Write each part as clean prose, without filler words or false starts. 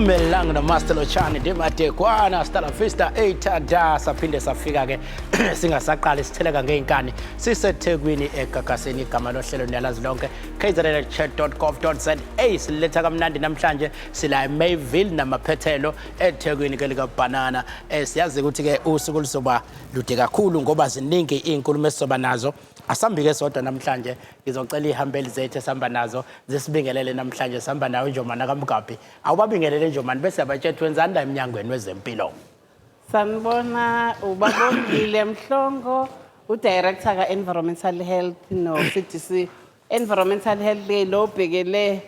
Dumelang, namaste, lotjhani, dimadekwana, hasta la vista, eyithanda. Saphinde safika-ke, singasaqali sitheleka ngey'nkani, siseThekwini eGagasini. Igama lohlelo niyalazi lonke, kznlchat.gov.za. Siletha kamnandi namhlanje, sila eMayville namaphethelo eThekwini ke likabhanana. Siyazi ukuthi-ke usuku luzoba lude kakhulu ngoba ziningi iy'nkulumo esizoba nazo. Asambike sodwa namhlanje, ngizocela iy'hambeli zethu esihamba nazo zisibingelele namhlanje. Sihamba nawe Njomana kaMgabhi. Awubabingelele Njomani, bese yabatshela wenzani la emnyangweni wezempilo. Sanibona, uBabongile Mhlongo, uDirector ka-Environmental Health no-CDC. Environmental Health le lo bhekele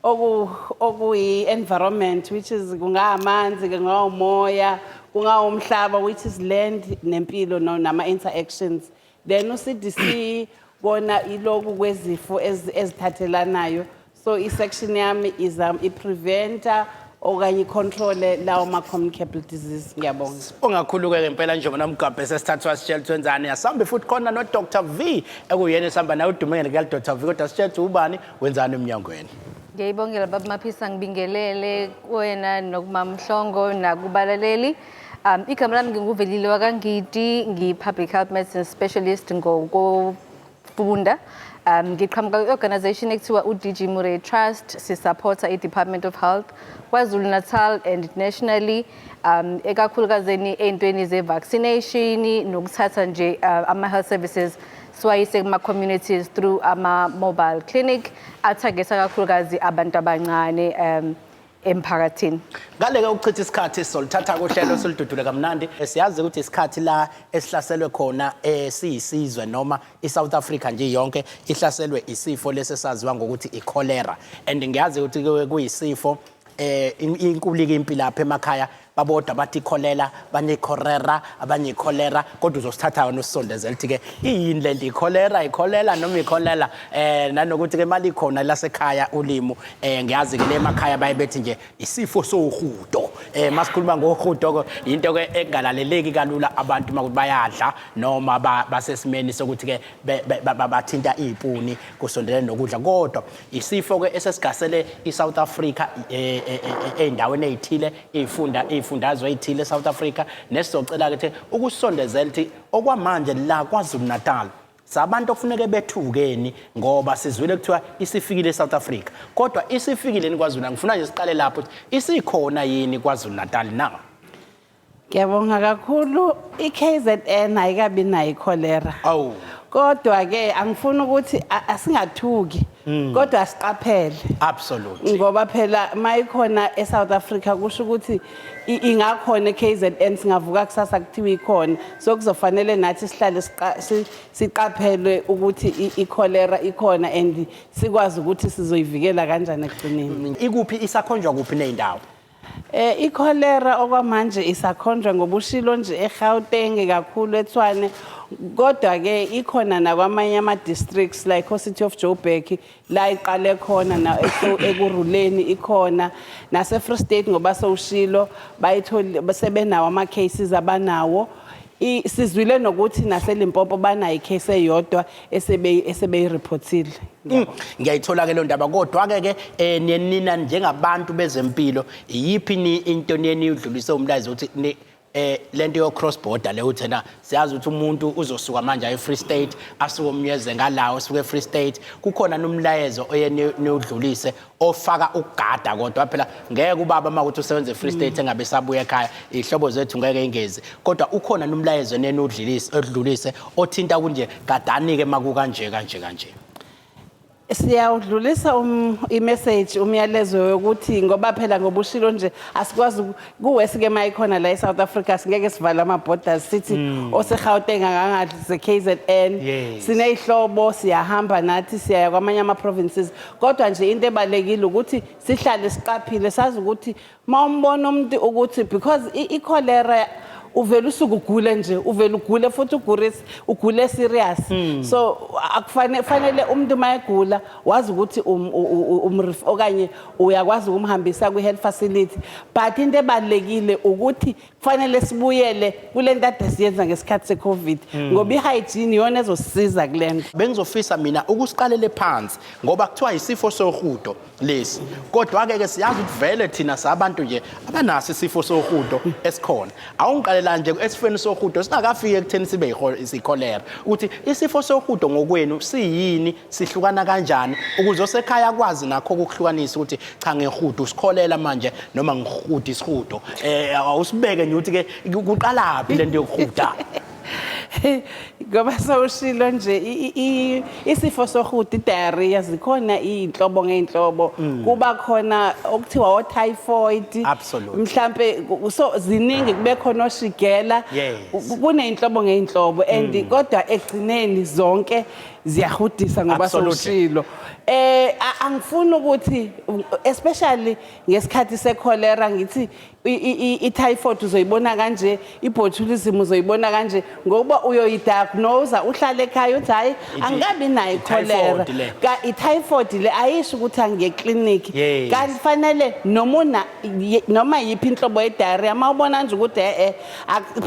okuyi-environment, which is kungamanzi, kungawumoya, kungawumhlaba, which is land, nempilo nama-interactions. Then u-CDC kona iloku kwezifo ezithathelanayo. So i-section yami is i-preventer okanye i-control lawo ma-communicable disease. Ngiyabonga. Ungakhuluke ngempela njengoba nomgabhe sesithathu wasitshela ukuthi wenzani. Asambe futhi khona no-Dr V ekuyena esihamba naye, udume ngeke Dr V, kodwa sitshela ukuthi ubani, wenzani emnyangweni. Ngiyayibongela baba Maphisa, ngibingelele kuwena nokumamhlongo nakubalaleli. Igama lami nginguVelile wakaNgidi, ngiyi-public health medicine specialist ngokufunda. Ngiqhamuka kwi-organization ekuthiwa u-DG Murray Trust, sisupporta i-Department of Health KwaZulu Natal and nationally, ekakhulukazeni ey'ntweni ze-vaccination nokuthatha nje ama-health services siwayise kuma-communities through ama-mobile clinic athagetha kakhulukazi abantu abancane emphakathini. Ngale-ke ukuchitha isikhathi, sizolithatha kuhlelo silududule kamnandi. Siyazi ukuthi isikhathi la esihlaselwe khona siyisizwe noma i-South Africa nje yonke ihlaselwe isifo lesi esaziwa ngokuthi i-cholera, and ngiyazi ukuthi kuyisifo inkulike impi lapha emakhaya, babodwa bathi ikholela, abanye ikhorera, abanye ikholera, kodwa uzosithatha wena usisondezela ukuthi ke iyini lento, ikholera, ikholela noma ikholela, nanokuthi ke mali ikhona lasekhaya ulimo. Ngiyazi ke le emakhaya baye bethi nje isifo sohudo. Masikhuluma ngohudo ke, into ke engalaleleki kalula abantu makuthi bayadla noma basesimeni sokuthi ke bathinta iy'puni kusondelene nokudla, kodwa isifo ke esesigasele iSouth Africa ey'ndaweni ey'thile, iy'funda, iy'fundazwe ey'thile eSouth Africa, nesizocela ke ukuthi ukusondezela ukuthi okwamanje la KwaZulu Natal sabantu okufuneke bethukeni, ngoba sizwile kuthiwa isifikile eSouth Africa, kodwa isifikile ni KwaZulu? Ngifuna nje siqale lapho ukuthi isikhona yini KwaZulu Natal na? Ngiyabonga kakhulu. I-KZN ayikabi nayo ikholera. Awu. Kodwa ke angifuni ukuthi asingathuki, kodwa asiqaphele. Ngoba phela mayikhona eSouth Africa kusho ukuthi ingakhona eKZN, singavuka kusasa kuthiwa ikhona. So kuzofanele nathi sihlale siqaphele ukuthi ikholera ikhona and sikwazi ukuthi sizoyivikela kanjani ekugcineni. Ikuphi, isakhonjwa kuphi ney'ndawo? Ikholera okwamanje isakhonjwa ngobushilo nje eGauteng kakhulu, eTshwane, kodwa ke ikhona nakwamanye ama districts like o City of Joburg la iqale khona, na Ekurhuleni ikhona, nase Free State ngoba sowushilo bayitholi sebenawo ama cases abanawo. Sizwile nokuthi naseLimpopo banayo icase eyodwa esebeyireportile. Ngiyayithola ke lo ndaba, kodwa ke ke nina njengabantu bezempilo, iyiphi ni into niye niyidlulise umlayezo ukuthi ni lento yo cross border le, uthena siyazi ukuthi umuntu uzosuka manje aye Free State, asuke omnyeze ngalawo, asuke eFree State, kukhona nomlayezo oye niwudlulise ofaka ukugada? Kodwa phela ngeke ubaba uma ukuthi usebenza eFree State engabe sabuya ekhaya, ihlobo zethu ngeke ingezi, kodwa ukhona nomlayezo neniwudlulise odlulise othinta kunje gadani ke makukanje kanje kanje? Siyawudlulisa imessage, umyalezo yokuthi ngoba phela ngobushilo nje asikwazi kuwesi ke mayikhona la eSouth Africa singeke sivale ama borders sithi oseGauteng akangadli se KZN. Sineyihlobo, siyahamba nathi, siyaya kwamanye ama provinces, kodwa nje into ebalekile ukuthi sihlale siqaphile, sazi ukuthi mawumbona umuntu ukuthi because i-cholera Uvela usuke ugule nje, uvela ugule futhi ugule serious. So akufanele, fanele umuntu mayegula wazi ukuthi okanye uyakwazi ukumhambisa kwi-health facility. But into ebalulekile ukuthi kufanele sibuyele kule nto ade siyenza ngesikhathi se-COVID, ngoba i-hygiene iyona ezosisiza kule nto. Bengizofisa mina ukusiqalele phansi, ngoba kuthiwa isifo sohudo lesi, kodwa-ke ke siyazi ukuthi vele thina sabantu nje abanaso isifo sohudo esikhona. Awungiqalela nje esifweni sohudo singakafiki ekutheni sibe ikholera, ukuthi isifo sohudo ngokwenu siyini, sihlukana kanjani, ukuze osekhaya akwazi nakho ukuhlukanisa ukuthi cha, ngihudo usikholela manje noma ngihuda isihudo. Awusibeke nje ukuthi ke kuqalaphi lento yokuhuda. Ngoba sewushilo nje, isifo sohudo, i-diarrhea, zikhona iy'nhlobo ngey'nhlobo. Kuba khona okuthiwa o-typhoid. Mhlampe so ziningi, kube khona oshigela. Kuney'nhlobo ngey'nhlobo and kodwa ekugcineni zonke ziyahudisa ngoba sewushilo. Angifuni ukuthi, especially ngesikhathi secholera, ngithi i-typhoid uzoyibona kanje, i-botulism uzoyibona kanje, ngokuba uyoyidiagnose uhlale ekhaya uthi hayi, angikabi nayo i-typhoid icholera. Le. Ka i-typhoid le ayisho ukuthi angiye eklinikhi. Kanti fanele noma noma yiphi inhlobo ye-diarrhea, uma ubona nje ukuthi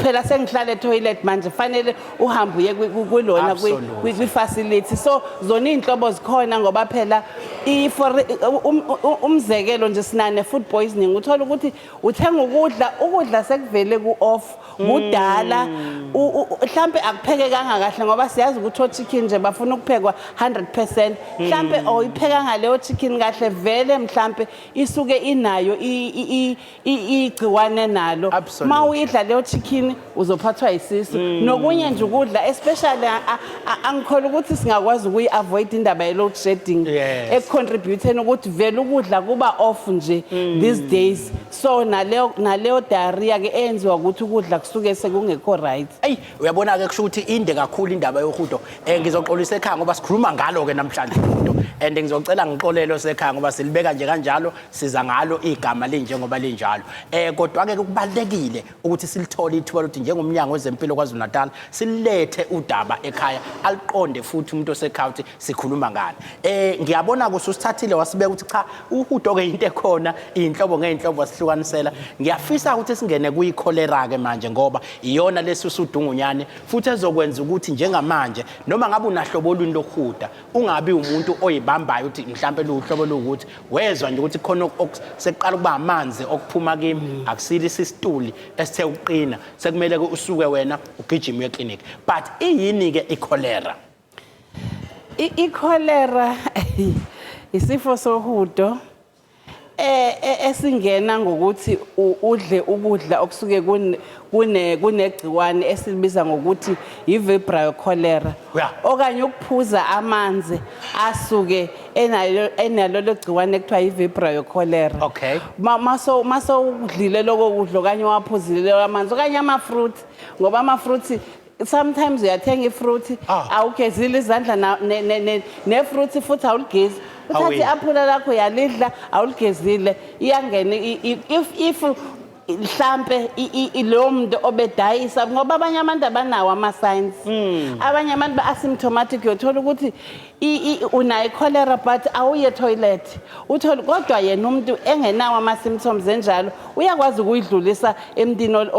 phela sengihlala etoilet manje, fanele uhambe uye kulona kwi-facility. So zona iy'nhlobo zikhona, ngoba phela umzekelo nje, sinane food poisoning. Uthola ukuthi uthenga ukudla, ukudla sekuvele ku-off kudala, mhlampe akuphekekanga kahle, ngoba siyazi ukuthi o-chicken nje bafuna ukuphekwa 100%. Mhlampe awuyiphekanga leyo chicken kahle, vele mhlampe isuke inayo igciwane nalo. Ma uyidla leyo chicken uzophathwa isisu nokunye nje ukudla. Especially angikholwa ukuthi singakwazi ukuyi-avoid indaba ye-load shedding ekucontributeni ukuthi vele ukudla kuba off nje these days. So naleyo diarrhea ke eyenziwa ukuthi ukudla kusuke sekungekho right. Eyi, uyabona-ke, kusho ukuthi inde kakhulu indaba yohudo. Ngizoxolisa ekhaya ngoba sikhuluma ngalo-ke namhlanje uhudo, and ngizocela ngixolele osekhaya ngoba silibeka nje kanjalo, siza ngalo igama linjengoba linjalo. Kodwa-ke kubalulekile ukuthi silithole ithuba lokuthi njengomnyango wezempilo KwaZulu Natal silethe udaba ekhaya, aliqonde futhi umuntu osekhaya ukuthi sikhuluma ngani. Ngiyabona kususithathile wasibeka ukuthi cha, uhudo-ke into ekhona, iy'nhlobo ngey'nhlobo, wasihlukanisela. Ngiyafisa ukuthi singene kuyikholera-ke manje, ngoba iyona lesusudungunyane futhi ezokwenza ukuthi njengamanje noma ngabe unahlobo olwini lokuhuda, ungabi umuntu oyibambayo ukuthi mhlampe luhlobo luwukuthi wezwa nje ukuthi khona sekuqala ukuba amanzi okuphuma kimi, akusile isisituli esithe ukuqina, sekumele ke usuke wena ugijime uye eklinikhi. But iyini-ke ikholera? Ikholera isifo sohudo esingena ngokuthi udle ukudla okusuke kunegciwane esilibiza ngokuthi i-Vibrio cholera, okanye ukuphuza amanzi asuke enalo legciwane ekuthiwa i-Vibrio cholera. Maso udlile lokho kudla okanye waphuzile leyo amanzi okanye ama-fruit, ngoba ama-fruit sometimes uyathenga ifruit, awugezile izandla ne-fruit futhi awuligezi, uthathe i-aphula lakho uyalidla, awuligezile, iyangena if mhlampe lowo muntu obedayisa, ngoba abanye abantu abanawo ama-signs, abanye abantu ba-asymptomatic. Uyothola ukuthi unayo i-cholera but awuye toilet, uthole kodwa yena umuntu engenawo ama-symptoms enjalo, uyakwazi ukuyidlulisa emntwini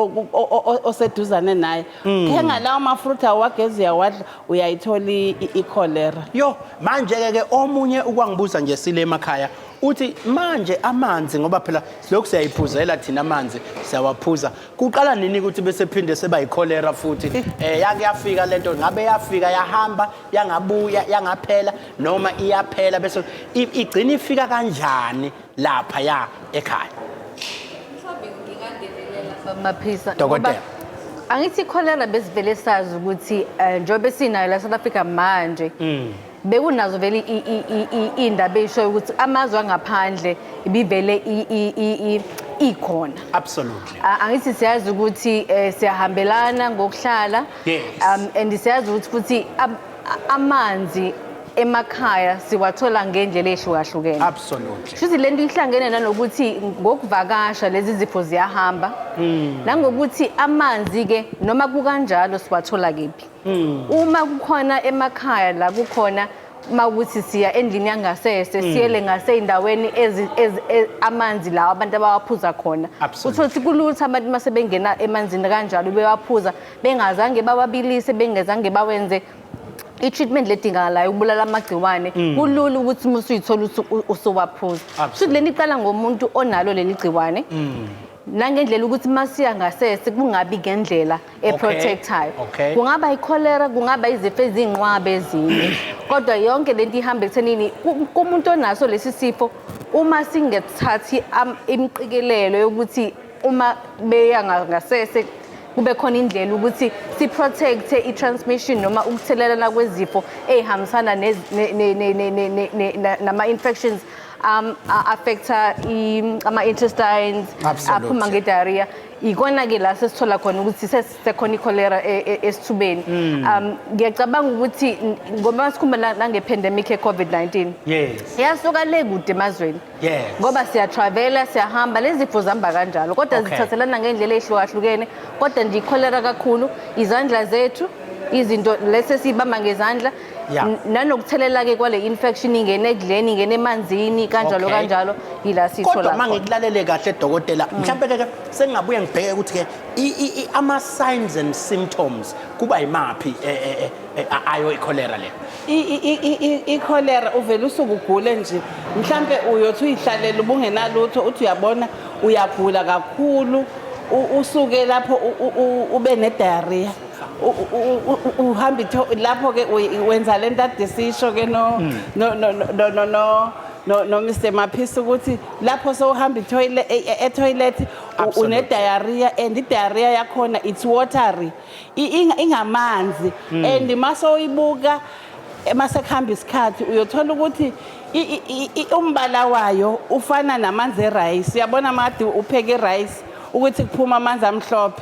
oseduzane naye. Thenga lawo ma-fruit, awuwagezi, uyawadla, uyayithola i-cholera. Yo, manje ke ke omunye ukwangibuza nje sile emakhaya, uthi manje amanzi, ngoba phela silokhu siyayiphuzela thina amanzi, siyawaphuza, kuqala nini ukuthi bese phinde seba yikholera futhi? Yake yafika lento, ngabe yafika yahamba yangabuya yangaphela, noma iyaphela bese igcina ifika kanjani lapha ya ekhaya? Mhlawumbe ngingangenelela, Maphisa. Dokotela. Ngoba angithi ikholera besivele sazi ukuthi njengoba sinayo la South Africa manje, bekunazo vele iy'ndaba ey'shoyo ukuthi amazwe angaphandle ibivele ikhona. Angithi siyazi ukuthi siyahambelana ngokuhlala. And siyazi ukuthi futhi amanzi emakhaya siwathola ngendlela ehlukahlukene. Shuthi lento ihlangene nanokuthi ngokuvakasha lezi zifo ziyahamba, nangokuthi amanzi ke noma kukanjalo siwathola kephi. Uma kukhona emakhaya la kukhona mawukuthi siya endlini yangasese, siyele ngasey'ndaweni amanzi lawa abantu abawaphuza khona, uthole ukuthi kulula ukuthi abantu uma sebengena emanzini kanjalo bewaphuza bengazange bawabilise, bengazange bawenze i-treatment ledingakalayo ukubulala amagciwane, kulula ukuthi uma usuyithola usuwaphuza. Shuthi lento iqala ngomuntu onalo leli gciwane, nangendlela ukuthi masiya ngasese kungabi ngendlela eprotectayo. Kungaba ikholera, kungaba izifo ezinqwabe ezinye, kodwa yonke lento ihamba ekuthenini kumuntu onaso lesi sifo, uma singethathi imiqikelelo yokuthi uma beya ngasese kube khona indlela ukuthi si-protect-e i-transmission noma ukuthelelana kwezifo ey'hambisana nama-infections affecta ama-intestines aphuma nge-diarrhea. Ikona-ke la sesithola khona ukuthi sekhona ikholera esithubeni. Ngiyacabanga ukuthi ngoba sikhuluma nange-pandemic ye-COVID-19, yasuka le kude emazweni, ngoba siyatravela, siyahamba, lezi zifo zihamba kanjalo, kodwa zithathelana ngendlela ey'hlukahlukene. Kodwa nje ikholera kakhulu izandla zethu, izinto lesi esiyibamba ngezandla, nanokuthelela-ke kwale infection ingene ekudleni, ingene emanzini kanjalo, kanjalo yila siyithola Kodwa uma khona. Ngikulalele kahle, dokotela, mhlawumbe ke sengingabuye ngibheke ukuthi-ke ama-signs and symptoms kuba yimaphi ayo ikholera le? Ikholera uvele usuke ugule nje, mhlambe uyothi uyihlalela ubungenalutho, uthi uyabona uyagula kakhulu, usuke lapho ube ne-diarrhea, uhamba lapho-ke wenza lento ade sisho-ke no Mr Maphisa ukuthi lapho sowuhamba e-toilet une-diarrhea, and i-diarrhea yakhona it's watery, ingamanzi, and masoyibuka mase kuhamba isikhathi uyothola ukuthi umbala wayo ufana namanzi e-rice. Uyabona made upheke i-rice ukuthi kuphuma amanzi amhlophe?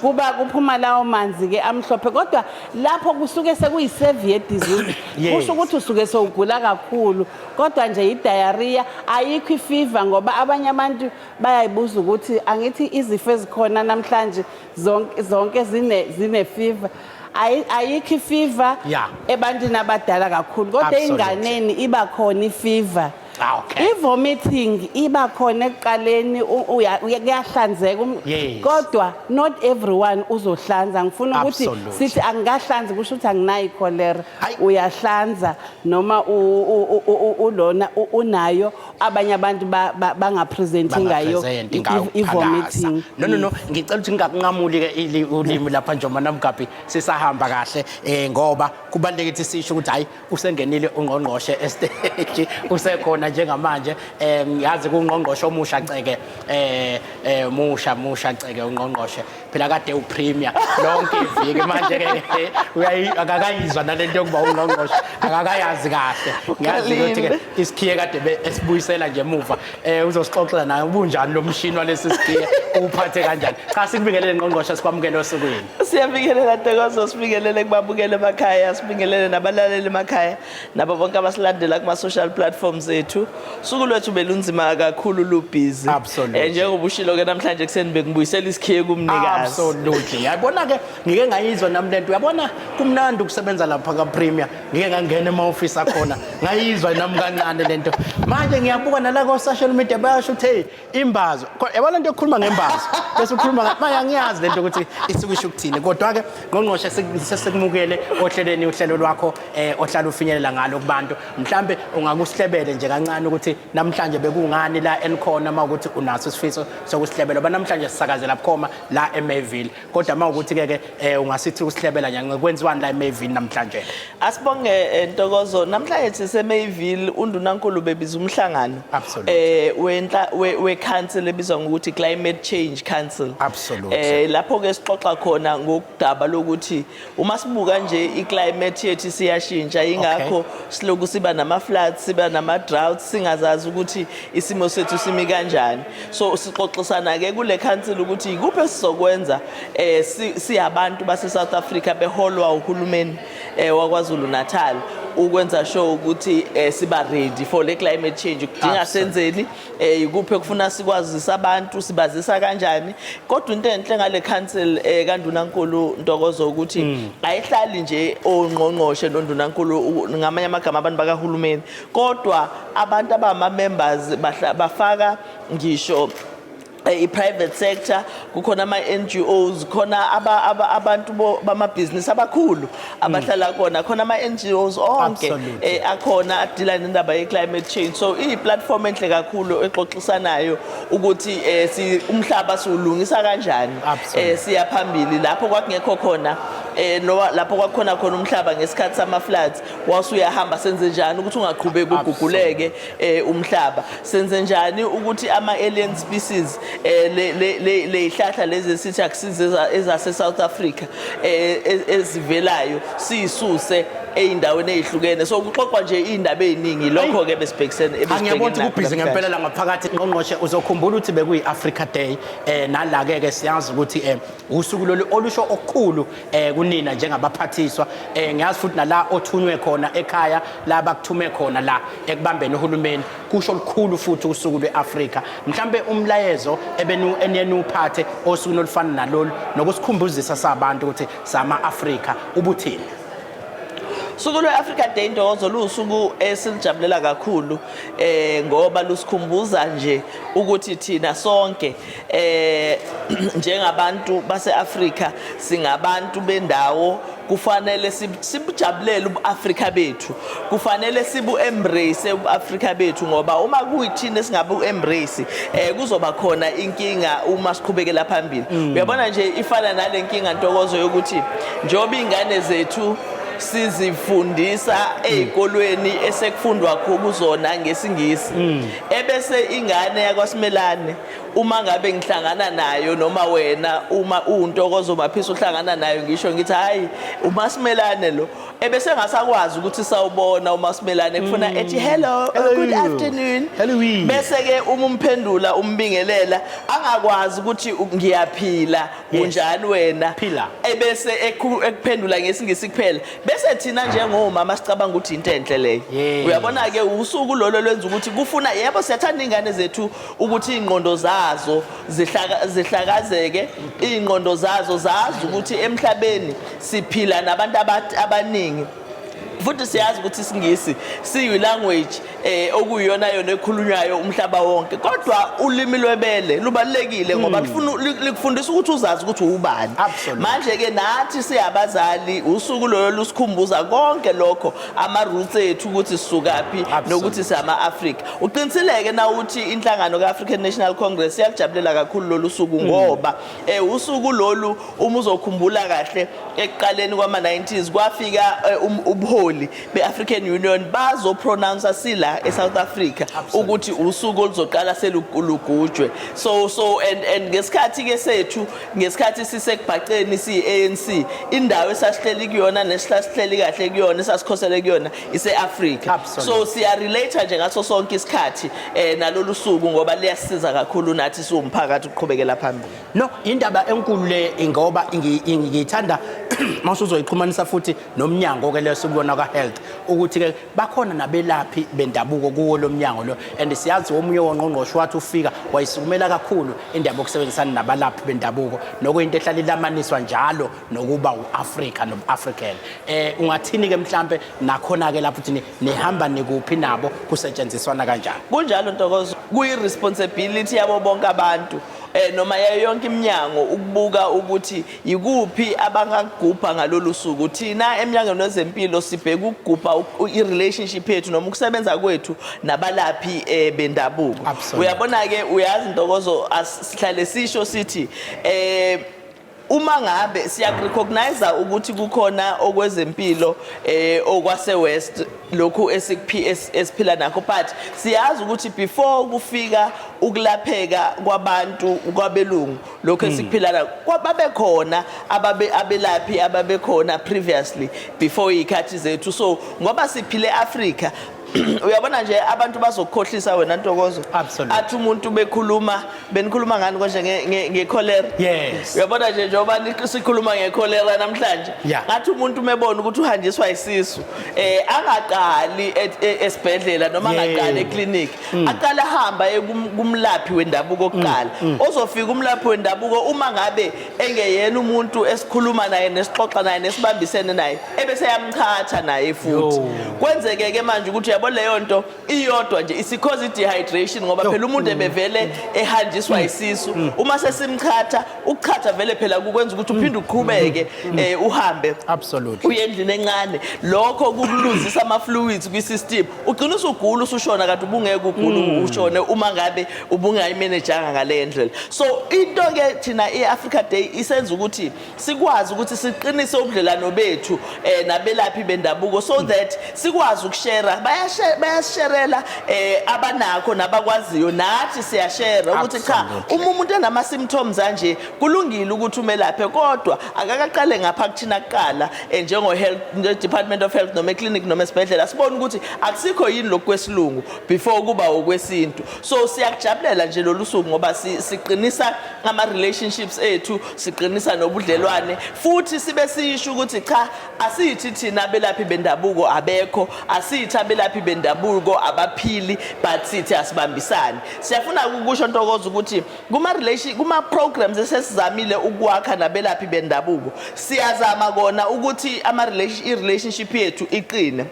Kuba kuphuma lawo manzi ke amhlophe, kodwa lapho kusuke sekuyi-severe disease. Kusho ukuthi usuke sowugula kakhulu, kodwa nje i-diarrhea, ayikho i-fever, ngoba abanye abantu bayayibuza ukuthi angithi izifo ezikhona namhlanje zonke zonke zine fever. Ayikho i-fever ebantwini abadala kakhulu, kodwa ey'nganeni iba khona i-fever. I-vomiting iba khona ekuqaleni, kuyahlanzeka, kodwa not everyone uzohlanza. Ngifuna ukuthi sithi angikahlanzi kusho ukuthi anginayo ikholera. Hayi. Uyahlanza noma ulona unayo, abanye abantu bangapresenti ngayo Bangapresenti ngayo i-vomiting. No, ngicela ukuthi ngingakunqamuli ke ulimi lapha njengoba namgabhi sisahamba kahle, ngoba kubalulekile ukuthi sisho ukuthi hayi, usengenile ungqongqoshe e-stage, usekhona njengamanje. Yazi kungqongqoshe omusha ceke, musha musha ceke ungqongqoshe, phela kade upremier lonke iviki, manje ke uyayi akakayizwa nalento yokuba ungqongqoshe, akakayazi kahle. Ngiyazi ukuthi ke isikhiye kade esibuyisela nje emuva, uzosixoxela naye ubunjani lo mshini walesi sikhiye, uphathe kanjani. Cha, sikubingelele ngqongqoshe, sikwamukele osukwini. Siyabingelela Ntokozo, sibingelele kubabukeli emakhaya, sibingelele nabalaleli emakhaya, nabo bonke abasilandela kuma-social platforms ethu. Usuku lwethu belunzima kakhulu, lubhizi. Njengoba ushilo-ke, namhlanje ekuseni bekubuyisela isikhiye kumnikazi. Absolutely. Yabona ke, ngike ngayizwa nami lento. Uyabona kumnandi ukusebenza lapha ka Premier. Ngike ngangena ema-office akhona. Ngayizwa nami kancane lento. Manje ngiyabuka nala ko social media bayasho ukuthi hey, imbazo. Yabona lento yokukhuluma ngembazo. Bese ukhuluma manje angiyazi lento ukuthi isuke isho ukuthini. Kodwa ke ngqongqoshe, sesekumukele ohlelweni, uhlelo lwakho ohlala ufinyelela ngalo kubantu. Mhlambe ungakusihlebele nje kancane ukuthi namhlanje bekungani la enikhona, uma ukuthi unaso isifiso sokusihlebela. Ba namhlanje sisakazela bukhoma la eMayville. Kodwa uma ukuthi ke ungasithi usihlebela nje kwenziwani la eMayville namhlanje. Asibonge, Ntokozo. Namhlanje siseMayville, undunankulu bebiza umhlangano wenhla we council ebizwa ngokuthi Climate Change Council. Lapho ke sixoxa khona ngokudaba lokuthi uma sibuka nje i-climate yethu siyashintsha, ingakho siloku siba nama floods, siba nama droughts, singazazi ukuthi isimo sethu simi kanjani. So sixoxisana ke kule council ukuthi ikuphi esizokwenza siyabantu base South Africa beholwa uhulumeni wakwaZulu Natal. Ukwenza sure ukuthi siba ready for le climate change, kudinga senzeni, ikuphi ekufuna sikwazisa abantu, sibazisa kanjani. Kodwa into enhle ngale council kaNdunankulu, Ntokozo, ukuthi ayihlali nje ongqongqoshe noNdunankulu, ngamanye amagama abantu bakahulumeni, kodwa abantu abama members bafaka ngisho i-private sector, kukhona ama-NGOs khona, abantu bamabhizinisi abakhulu abahlala khona, khona ama-NGOs onke akhona adila nendaba ye-climate change. So iyi-platform enhle kakhulu exoxisanayo ukuthi umhlaba siwulungisa kanjani. Siya phambili lapho kwakungekho khona, noba lapho kwakukhona khona umhlaba ngesikhathi sama-floods wasuyahamba, senze njani ukuthi ungaqhubeki uguguleke umhlaba? Senze njani ukuthi ama-alien species, le ihlahla lezi esithi akusize ezase South Africa, ezivelayo, siyisuse ey'ndaweni ey'hlukene? So kuxoxwa nje iy'ndaba ey'ningi, lokho ke besibhekisene. Angiyabona ukuthi kubhizi ngempela la ngaphakathi, ngqongqoshe. Uzokhumbula ukuthi bekuyi-Africa Day, nala-ke ke siyazi ukuthi usuku lolu olusho okukhulu kunina njengabaphathiswa. Ngiyazi futhi nala othunywe khona ekhaya, la bakuthume khona la ekubambeni uhulumeni, kusho olukhulu futhi usuku lwe-Afrika. Mhlambe umlayezo ebenu eniyenu uphathe osukwini olufana nalolu nokusikhumbuzisa sabantu ukuthi sama-Afrika ubuthini? Suku lwe-Africa Day, Ntokozo, luwusuku esilujabulela kakhulu ngoba lusikhumbuza nje ukuthi thina sonke njengabantu base-Afrika singabantu bendawo. Kufanele sibujabulele ubu-Afrika bethu, kufanele sibu-embrace ubu-Afrika bethu, ngoba uma kuyithina esingabu-embrace kuzoba khona inkinga uma siqhubekela phambili. Uyabona nje, ifana nale nkinga, Ntokozo, yokuthi njengoba iy'ngane zethu sizifundisa ey'kolweni esekufundwa kuzona ngesiNgisi, ebese ingane yakwaSimelane, uma ngabe ngihlangana nayo, noma wena uma uNtokozo Maphisa uhlangana nayo, ngisho ngithi, "Hayi, uMasimelane lo," ebese engasakwazi ukuthi sawubona uMasimelane, kufuna ethi, "Hello, Hello. good afternoon." Hello. Bese ke uma umphendula, umbingelela, angakwazi ukuthi ngiyaphila, unjani wena? Phila. Ebese ekuphendula ngesiNgisi kuphela, bese thina njengomama sicabanga ukuthi into enhle leyo. Uyabona ke, usuku lolo lwenza ukuthi kufuna, yebo, siyathanda ingane zethu ukuthi ingqondo zazo zihlakazeke, ingqondo zazo zazi ukuthi emhlabeni siphila nabantu abaningi, futhi siyazi ukuthi isiNgisi siyi language okuyiyona yona ekhulunywayo umhlaba wonke, kodwa ulimi lwebele lubalulekile ngoba likufundisa ukuthi uzazi ukuthi ubani. Manje ke nathi siyabazali, usuku lolo lusikhumbuza konke lokho, ama roots ethu, ukuthi sisukaphi nokuthi siyama Africa. Uqinisileke na uthi inhlangano ka-African National Congress iyakujabulela kakhulu lolu suku, ngoba usuku lolu, uma uzokhumbula kahle, ekuqaleni kwama-90s kwafika ubuholi be-African Union bazopronounce sila eSouth Africa ukuthi usuku oluzoqala selugujwe. So and ngesikhathi ke sethu, ngesikhathi sisekubhaceni siyi-ANC, indawo esasihleli kuyona nesihlasihleli kahle kuyona, esasikhosele kuyona, ise-Africa. So siya-relate nje ngaso sonke isikhathi nalolu suku, ngoba liyasisiza kakhulu nathi siwumphakathi ukuqhubekela phambili. No, indaba enkulu le, ngoba ngiyithanda mawusuzoyixhumanisa futhi nomnyango ke leso kubona ka health, ukuthi ke bakhona nabelaphi bendabuko kuwo lo mnyango lo, and siyazi omunye wongqongqoshe wathi ufika wayisukumela kakhulu indaba yokusebenzisana nabalaphi bendabuko, nokuyinto ehlala ilamaniswa njalo nokuba uAfrika nobuAfrican. Ungathini ke mhlambe nakhona ke lapho, uthini, nihamba nikuphi nabo, kusetshenziswana kanjani? Kunjalo, Ntokozo, kuyi-responsibility yabo bonke abantu noma yayo yonke iminyango ukubuka ukuthi yikuphi abangakugubha ngalolu suku. Thina eminyangweni wezempilo sibheka ukugubha i-relationship yethu noma ukusebenza kwethu nabalaphi bendabuko. Uyabona ke, uyazi Ntokozo, sihlale sisho sithi uma ngabe siyakurecognize ukuthi kukhona okwezempilo okwase West, lokhu esiphila nakho, but siyazi ukuthi before kufika ukulapheka kwabantu kwabelungu, lokhu esikuphila nakho, kwababe khona ababe abelaphi ababekhona previously before ikhathi zethu. So ngoba siphile eAfrica, Uyabona nje, abantu bazokukhohlisa wena, Ntokozo. Absolutely. Athi umuntu bekhuluma, benikhuluma ngani konje? Ngecholera. Yes. Uyabona nje, njengoba sikhuluma ngecholera namhlanje, ngathi umuntu umebona ukuthi uhanjiswa isisu, angaqali esibhedlela noma angaqali eclinic, aqale ahamba aye kumlaphi wendabuko kuqala. Ozofika umlaphi wendabuko, uma ngabe engeyena umuntu esikhuluma naye nesixoxa naye nesibambisene naye, ebese yamchatha naye futhi. Yo. Kwenzeke ke manje ukuthi, uyabo, leyo nto iyodwa nje isikhoza i-dehydration, ngoba Yo. phela umuntu ebevele ehanjiswa isisu. Uma sesimchatha, ukuchatha vele phela kukwenza ukuthi uphinde uqhubeke uhambe uye endlini encane. Lokho kukuluzisa ama-fluids kwi-system, ugcina usugula, usushona, kanti ubungeke ugule ushone uma ngabe ubungayimanejanga ngale ndlela. So into-ke thina i-Africa Day isenza ukuthi sikwazi ukuthi siqinise ubudlelano bethu nabelaphi bendabuko, so that sikwazi ukushare. Bayasherela abanakho nabakwaziyo, nathi siyashare ukuthi cha, uma umuntu enama symptoms anje, kulungile ukuthi umelaphe, kodwa akakaqale ngapha kuthina kuqala, njengo health Department of Health noma eclinic noma esibhedlela, sibone ukuthi akusikho yini lokhu kwesilungu before kuba okwesintu. So siyakujabulela nje lolu suku ngoba siqinisa ama relationships ethu, siqinisa nobudlelwane, futhi sibe sisho ukuthi cha, asithi thina abelaphi bendabuko abekho, asithi abelaphi bendabuko abaphili, but sithi asibambisane. Siyafuna ukusho, Ntokozo, ukuthi kuma relation kuma programs esesizamile ukwakha nabelaphi bendabuko, siyazama kona ukuthi ama relation i relationship yethu iqine,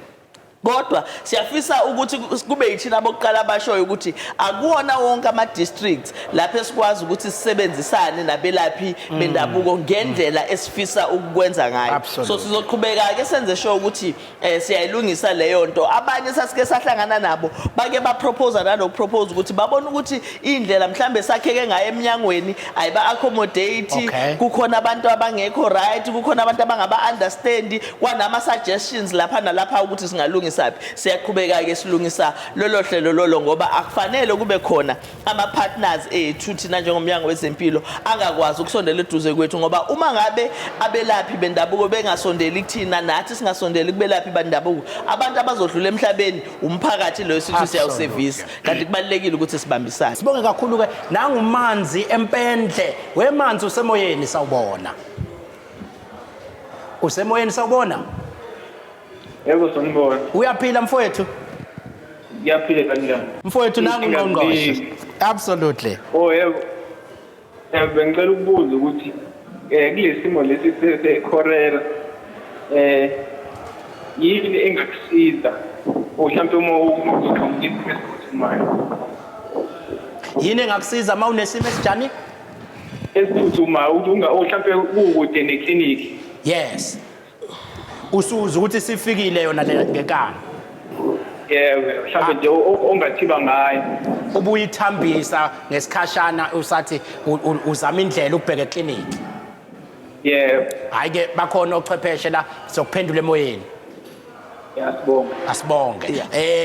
kodwa siyafisa ukuthi kube yithina abokuqala abashoyo ukuthi akuwona wonke ama-districts lapho esikwazi ukuthi sisebenzisane nabelaphi bendabuko ngendlela esifisa ukukwenza ngayo. So sizoqhubeka-ke senze sure ukuthi siyayilungisa leyo nto. Abanye sasike sahlangana nabo, bake bapropose nanokupropose ukuthi babona ukuthi indlela mhlambe sakheke ngayo eminyangweni ayiba-accommodate. Kukhona abantu abangekho right, kukhona abantu abangaba-understand, kwanama-suggestions lapha nalapha ukuthi singalungisaphi. Siyaqhubeka-ke silungisa lolo hlelo lolo, ngoba akufanele kube khona ama-partners ethu thina njengomnyango wezempilo angakwazi ukusondela eduze kwethu, ngoba uma ngabe abelaphi bendabuko bengasondeli kuthina, nathi singasondeli kubelaphi bendabuko, abantu abazodlula emhlabeni umphakathi loyo sithi siyawusevisa, kanti kubalulekile ukuthi sibambisane. Sibonge kakhulu-ke. Nangumanzi empendle, wemanzi, usemoyeni, sawubona. Usemoyeni, sawubona. Yebo, sanibona. Uyaphila, mfowethu? Ngiyaphila, kanjani? Mfowethu, nangu ungqongqoshe. Absolutely. Oh yebo. Bengicela ukubuza ukuthi kulesimo lesi se-cholera yini engakusiza, mhlawumbe uma uzoqhamuka isimo esiphuthumayo? Yini engakusiza uma unesimo esinjani? Esiphuthumayo, ukuthi unga mhlawumbe kukude nekliniki. Yes, usuza ukuthi sifikile yona le ngenkani. Yebo, mhlawumbe nje ongathiba ngayo. Ubuyithambisa ngesikhashana, usathi uzama indlela ukubheka ekliniki. Yebo. Hhayi ke, bakhona ochwepheshe la, sokuphendula emoyeni. Yasibonga. Asibonge.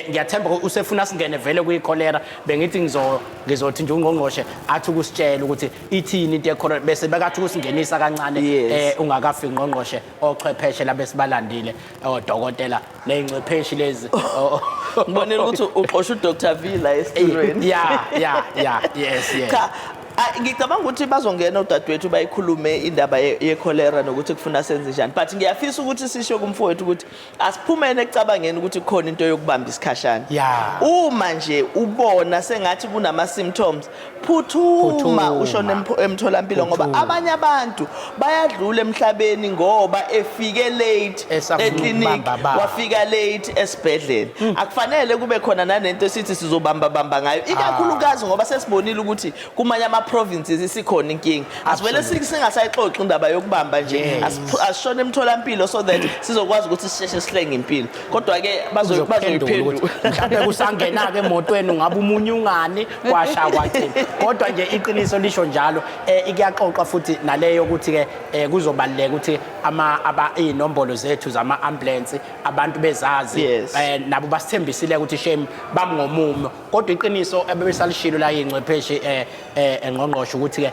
Ngiyathemba usefuna singene vele kuyicholera. Bengithi ngizothi nje ungqongqoshe athi ukusitshela ukuthi ithini into yecholera, bese bekathi ukusingenisa kancane. Ungakafiki ngqongqoshe, ochwepheshe la besibalandile, odokotela ney'ncwepheshi lezi. Ngibonile ukuthi uxosha uDr Villa esitulweni. Yeah, yes. Cha, ngicabanga ukuthi bazongena udadewethu bayikhulume indaba ye-cholera nokuthi kufuna senze njani, but ngiyafisa ukuthi sisho kumfowethu ukuthi asiphumene ekucabangeni ukuthi kukhona into yokubamba isikhashana. Uma nje ubona sengathi kunama-symptoms, phuthuma. Phuthuma. Ushone emtholampilo, ngoba Phuthuma. abanye abantu bayadlula emhlabeni ngoba efike late Esafuna eclinic, ukubamba bamba. wafika late esibhedlela. Akufanele kube khona nanento esithi sizobamba bamba ngayo, ikakhulukazi ngoba sesibonile ukuthi kumanye ama-provinces isikhona inkinga. Asivele singasayixoxi indaba yokubamba nje. Asishone emtholampilo so that sizokwazi ukuthi sisheshe sihlenge impilo, kodwa-ke Uzophendula ukuthi bazoyiphendula. Mhlawumbe kusangena-ke emotweni, ungabe umunye ungani kwasha kwacima, kodwa nje iqiniso lisho njalo. Kuyaxoxwa futhi naleyo ukuthi-ke kuzobaluleka ukuthi iy'nombolo zethu zama-ambulance abantu bezazi. Nabo basithembisile ukuthi shame bamngomumo, kodwa iqiniso ebebesalishilo la iy'ncwepheshi. Ngqongqoshe, ukuthi ke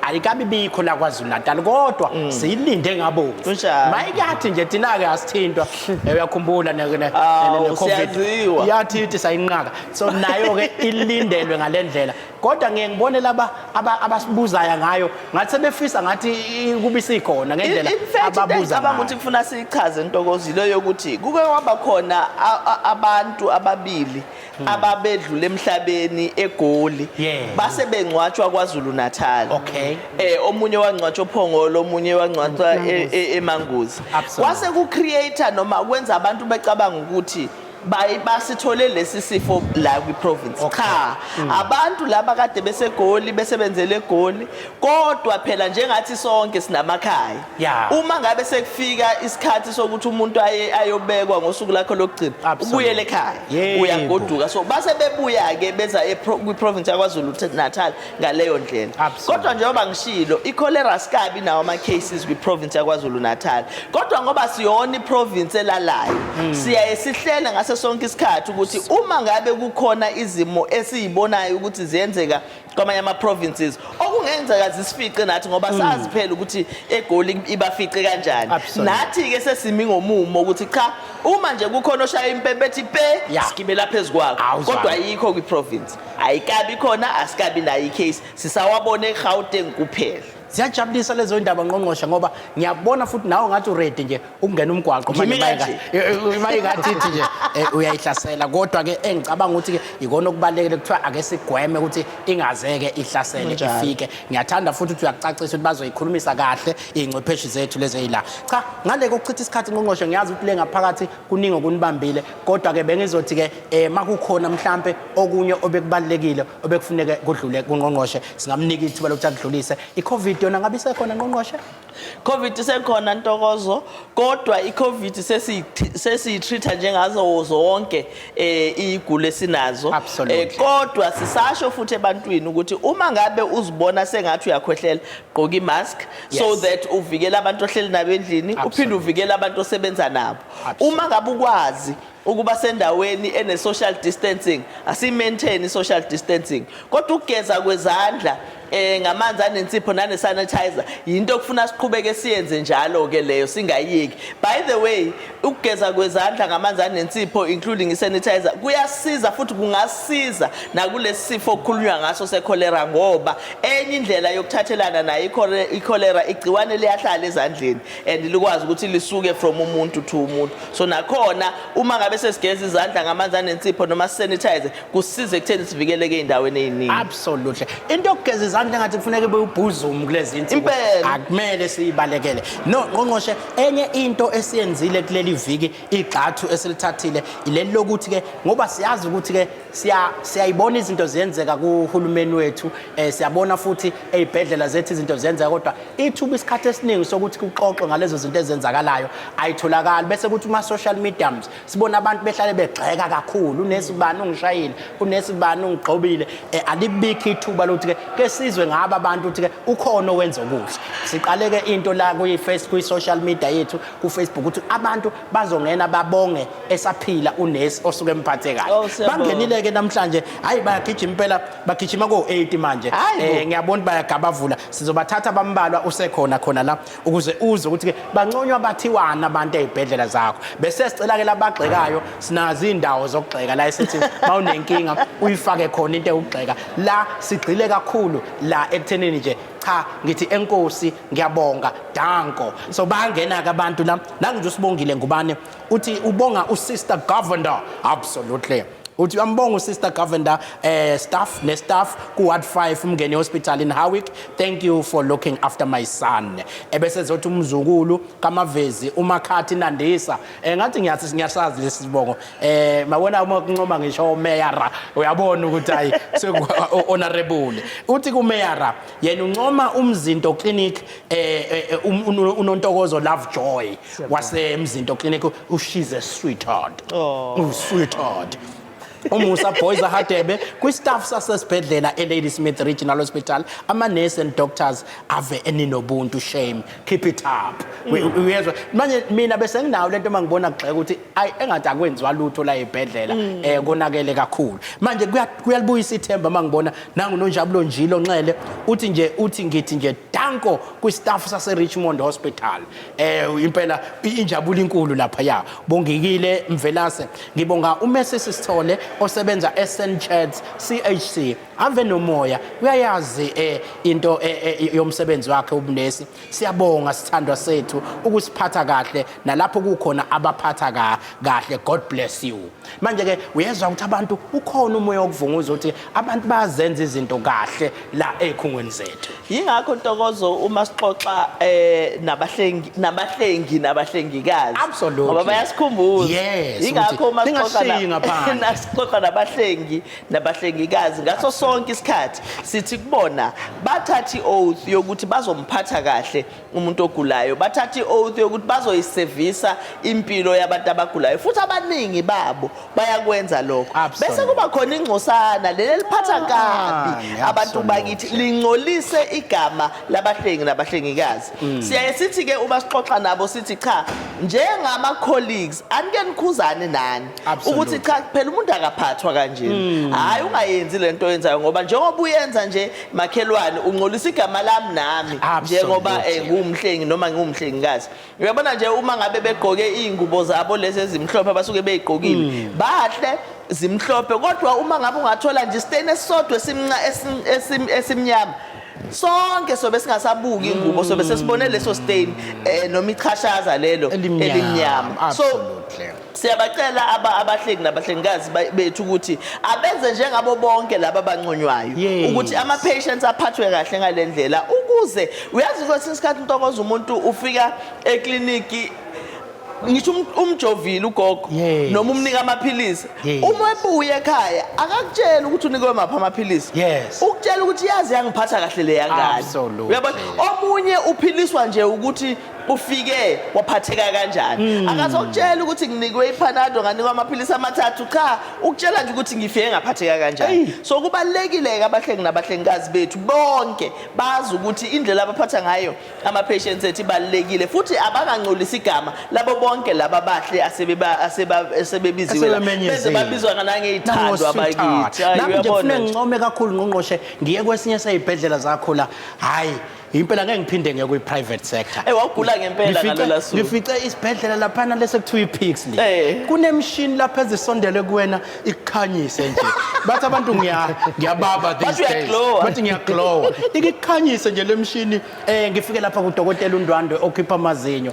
ayikabi bikho la KwaZulu Natal, kodwa siyilinde ngabomvu. Kunjalo. Mayikathi nje thina ke asithintwa. Uyakhumbula Awu, ne COVID siyaziwa. yathi ithi sayinqaka, so nayo ke ilindelwe ngalendlela, kodwa ngiye ngibone laba abasibuzayo ngayo ngathi sebefisa ngathi kuba isikhona ngendlela In fact, into ababuza engicabanga ukuthi ngayo. kufuna siyichaze, Ntokozo, ile yokuthi kuke kwaba khona abantu ababili ababedlula emhlabeni eGoli, base bengcwatshwa KwaZulu Natal. Omunye wangcwatshwa oPhongolo, omunye wangcwatshwa eManguzi. Kwase ku create noma kwenza abantu becabanga ukuthi basithole lesi sifo la kwi province. Cha, abantu laba kade beseGoli, besebenzele eGoli, kodwa phela njengathi sonke sinamakhaya. Uma ngabe sekufika isikhathi sokuthi umuntu aye ayobekwa ngosuku lakho lokugcina, ubuyele ekhaya, uyagoduka. So base bebuya ke beza kwi province yaKwaZulu Natal ngaleyo ndlela. Kodwa njengoba ngishilo, i-cholera sikabi nawo ama cases kwi province yaKwaZulu Natal, kodwa ngoba siyona i-province elalayo, siyaye sihlele ngase sonke isikhathi ukuthi uma ngabe kukhona izimo esiyibonayo ukuthi ziyenzeka kwamanye ama-provinces okungenzeka zisifice nathi, ngoba sazi phela ukuthi eGoli ibafice kanjani, nathi-ke sesimi ngomumo ukuthi cha, uma nje kukhona oshaya impempe ethi pe, sigibela phezu kwakho. Awuzwani. Kodwa ayikho kwi-province, ayikabi khona, asikabi nayo i-case, sisawabona eGauteng kuphela. Ziyajabulisa lezo ndaba, Ngqongqoshe, ngoba ngiyakubona futhi nawe ngathi uready nje ukungena umgwaqo manje. Ngimi kanje. Mayingathi ithi nje uyayihlasela, kodwa ke engicabanga ukuthi ke ikona okubalulekile, kuthiwa ake sigweme ukuthi ingazeke ihlasele, ifike. Ngiyathanda futhi ukuthi uyakucacisa ukuthi bazoyikhulumisa kahle iy'ngcwepheshi zethu lezi ey'la. Cha, ngale kokuchitha isikhathi, Ngqongqoshe, ngiyazi ukuthi le ngaphakathi kuningi okunibambile, kodwa ke bengizothi ke makukhona mhlampe okunye obekubalulekile obekufuneke kudlule kungqongqoshe, singamnika ithuba lokuthi akudlulise. I-COVID yona ngabe isekhona, Ngqongqoshe? COVID isekhona, Ntokozo, kodwa i-COVID sesiyitreat njengazo zonke igulo esinazo. Kodwa sisasho futhi ebantwini ukuthi uma ngabe uzibona sengathi uyakhwehlela, gqoka imask so that uvikela abantu ohleli nabo endlini, uphinde uvikele abantu osebenza nabo. Uma ngabe ukwazi ukuba sendaweni ene social distancing, asi-maintain social distancing, kodwa ukugeza kwezandla ngamanzi anensipho nane sanitizer yinto okufuna siqhubeke siyenze njalo ke leyo, singayiyeki. By the way, ukugeza kwezandla ngamanzi anensipho including i-sanitizer kuyasiza futhi kungasiza nakulesi sifo okukhulunywa ngaso secholera, ngoba enye indlela yokuthathelana nayo i-cholera, igciwane liyahlala ezandleni and likwazi ukuthi lisuke from umuntu to umuntu. So nakhona uma ngabe sesigeza izandla ngamanzi anensipho noma sanitize, kusiza ekutheni sivikeleke ey'ndaweni ey'ningi. Absolutely, into yokugeza izandla engathi kufuneka ibe ubhuzumu kulezi insuku. Akumele siyibalekele. No, Ngqongqoshe, enye into esiyenzile kuleli viki, igxathu esilithathile ileli lokuthi ke ngoba siyazi ukuthi ke siyayibona izinto ziyenzeka kuhulumeni wethu, siyabona futhi ey'bhedlela zethu izinto ziyenzeka, kodwa ithuba isikhathi esiningi sokuthi kuxoxwe ngalezo zinto ezenzakalayo ayitholakali, bese kuthi kuma-social mediums sibona abantu behlale begxeka kakhulu, unesibani ungishayile, unesibani ungigxobile, alibikho ithuba lokuthi ke sizwe ngabo abantu ukuthi ke ukhona owenza okuhle. Siqale ke into la kwi-social media yethu ku-Facebook ukuthi abantu bazongena babonge esaphila unesi osuke emphathe kahle. Oh, siyabonga. Bangenile ke namhlanje, hayi bayagijima impela, bagijima ko-80 manje. Hayi bo. Ngiyabona bayagabavula, sizobathatha bambalwa usekhona khona la ukuze uzwe ukuthi ke banconywa bathiwana abantu ey'bhedlela zakho, bese sicela ke labagxekayo, sinazo iy'ndawo zokugxeka la esithi mawunenkinga uyifake khona into ewugxeka. La sigxile kakhulu la ekuthenini nje cha, ngithi enkosi, ngiyabonga, danko. So bayangena ke abantu la. Nangu nje uSibongile Ngubane uthi ubonga uSister Governor. Absolutely, uthi uyambonga uSister Governor, staff ne staff ku Ward 5 Umngeni Hospital in Howick. Thank you for looking after my son. Ebese zothi umzukulu kaMavezi uMakhathi Nandisa, ngathi ngiyathi ngiyasazi lesi sibongo, mabona uma kuncoma ngisho mayor, uyabona ukuthi hayi seku honorable. Uthi ku mayor yena uncoma uMzinto Clinic, uNontokozo Lovejoy waseMzinto Clinic, ushize sweetheart. Oh. Sweetheart. Umusa Boys Hadebe kwi-staff sasesibhedlela e-Ladysmith Regional Hospital, ama-nurse and doctors ave eninobuntu, shame, keep it up. Uyezwa manje, mina bese nginayo lento uma ngibona kugxeka ukuthi ayi, engathi akwenziwa lutho la ey'bhedlela, konakele kakhulu. Manje kuyalibuyisa ithemba uma ngibona nangu Nonjabulo Njilo Nxele uthi nje, uthi ngithi nje danko kwi-staff sase-Richmond Hospital. Impela injabulo inkulu lapha. Ya, bongikile Mvelase, ngibonga uMesisi Sithole osebenza eSt Chad's CHC, ave nomoya, uyayazi into yomsebenzi wakhe ubunesi. Siyabonga sithandwa sethu ukusiphatha kahle nalapho kukhona abaphatha kahle. God bless you. Manje ke uyezwa ukuthi abantu ukhona umoya wokuvunguza ukuthi abantu bazenza izinto kahle la ezikhungweni zethu. Yingakho, Ntokozo, uma sixoxa nabahlengi nabahlengikazi, ngoba bayasikhumbuza. Yingakho uma sixoxa Ningashiyi ngaphandle. Nasixoxa nabahlengi nabahlengikazi ngaso sonke isikhathi sithi kubona bathatha i-oath yokuthi bazomphatha kahle umuntu ogulayo, bathatha i-oath yokuthi bazoyisevisa impilo yabantu abagulayo, futhi abaningi babo bayakwenza lokho. Bese kuba khona ingcosana leli eliphatha kabi abantu bakithi, lingcolise igama labahlengi nabahlengikazi. Siyaye sithi ke uma sixoxa nabo sithi cha, njengama colleagues anike nikhuzane nani ukuthi cha, phela umuntu akaphathwa kanjena. Hayi, ungayenzi lento oyenzayo, ngoba njengoba uyenza nje makhelwane ungcolisa igama lami nami njengoba ngumhlengi noma ngumhlengikazi. Uyabona nje uma ngabe begqoke iy'ngubo zabo lezi ezimhlophe abasuke bey'gqokile, bahle, zimhlophe, kodwa uma ngabe ungathola nje isiteni esisodwa esimnyama, sonke sobe singasabuki ingubo, sobe sesibone leso stain noma ichashaza lelo elimnyama. So siyabacela abahlengi nabahlengikazi bethu ukuthi abenze njengabo bonke laba abanconywayo ukuthi ama-patients aphathwe kahle ngale ndlela, ukuze uyazi kwesinye isikhathi, Ntokozo, umuntu ufika ekliniki, ngisho umjovile ugogo noma umnika amaphilisi, uma ebuya ekhaya akakutsheli ukuthi unikwe maphi amaphilisi, ukutshela ukuthi yazi yangiphatha kahle leya ngane. Uyabona, omunye uphiliswa nje ukuthi ufike waphatheka kanjani. Akazokutshela ukuthi nginikwe iPanado, nganikwa amaphilisi amathathu. Cha, ukutshela nje ukuthi ngifike ngaphatheka kanjani. So kubalulekile-ke abahlengi nabahlengikazi bethu bonke bazi ukuthi indlela abaphatha ngayo ama-patients ethu ibalulekile, futhi abangangcolisi igama labo bonke laba bahle asebebiziwe la. Asebemenyeziwe. Beze babizwa nangey'thandwa bakithi. Hayi, Nami nje uyabona kufuna nje. ngincome kakhulu, ngqongqoshe, ngiye kwesinye sey'bhedlela zakho la. Hhayi, impela ngeke ngiphinde ngiye kwi-private sector. Wawugula ngempela ngalola suku. Ngifice isibhedlela laphana lese kuthiwa i-Pixley. Kunemishini lapha ezisondele kuwena ikukhanyise nje. Bathi abantu ngiyababa these Bathi days. uyaglowa. Bathi ngiyaglowa. Ikukhanyise nje lemshini. Ngifike lapha kudokotela uNdwandwe okhipha amazinyo.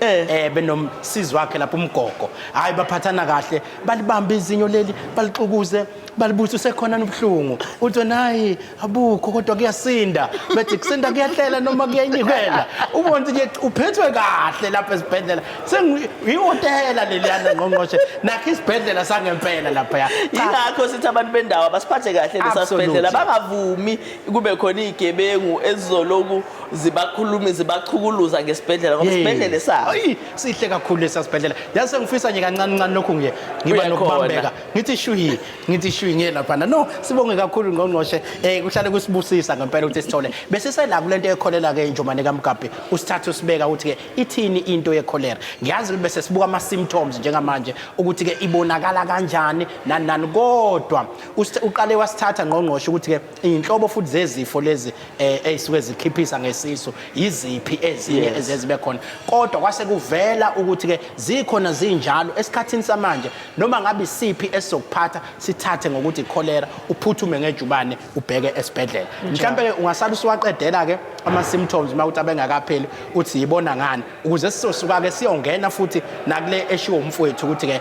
Benomsizi wakhe lapha umgogo. Hayi, baphathana kahle. Balibamba izinyo leli, balixukuze, balibuthi usekhona nobuhlungu. Uthi wena hayi, abukho, kodwa kuyasinda. Bethi kusinda kuyahlela noma kuyayinyukela. Ubone ukuthi nje uphethwe kahle lapha esibhedlela. Sengihotela leliyana, ngqongqoshe. Nakho isibhedlela sangempela lapha. Cha, Yingakho sithi abantu bendawo abasiphathe kahle lesa sibhedlela, bangavumi kube khona iy'gebengu ezizoloku zibakhulumi zibachukuluza ngesibhedlela, ngoba isibhedlela esabo. Ayi, sihle kakhulu lesa sibhedlela. Yazi sengifisa nje kancane kancane lokhu nje ngiba Uyakhona. nokubambeka. Ngithi shuyi, ngithi shuyi ngiye laphana. No, sibonge kakhulu ngqongqoshe. Kuhlale kusibusisa ngempela ukuthi sithole. Bese sela kulento yekholera ke, Njomane kaMgabhi. Usithatha usibeka ukuthi ke ithini into yekholera. Ngiyazi bese sibuka ama symptoms njengamanje ukuthi ke ibonakala kanjani nani nani, kodwa uqale wasithatha ngqongqoshe ukuthi ke inhlobo futhi zezifo lezi ey'suke zikhiphisa ngesisu yiziphi ezinye eziye zibe khona, kodwa kwase kuvela ukuthi-ke zikhona zinjalo esikhathini samanje. Noma ngabe isiphi esizokuphatha, sithathe ngokuthi ikholera, uphuthume ngejubane ubheke esibhedlela. Mhlawumbe-ke ungasala usuwaqedela-ke ama-symptoms uma ukuthi abengakapheli, uthi yibona ngani, ukuze sizosuka-ke siyongena futhi nakule eshiwo umfowethu ukuthi-ke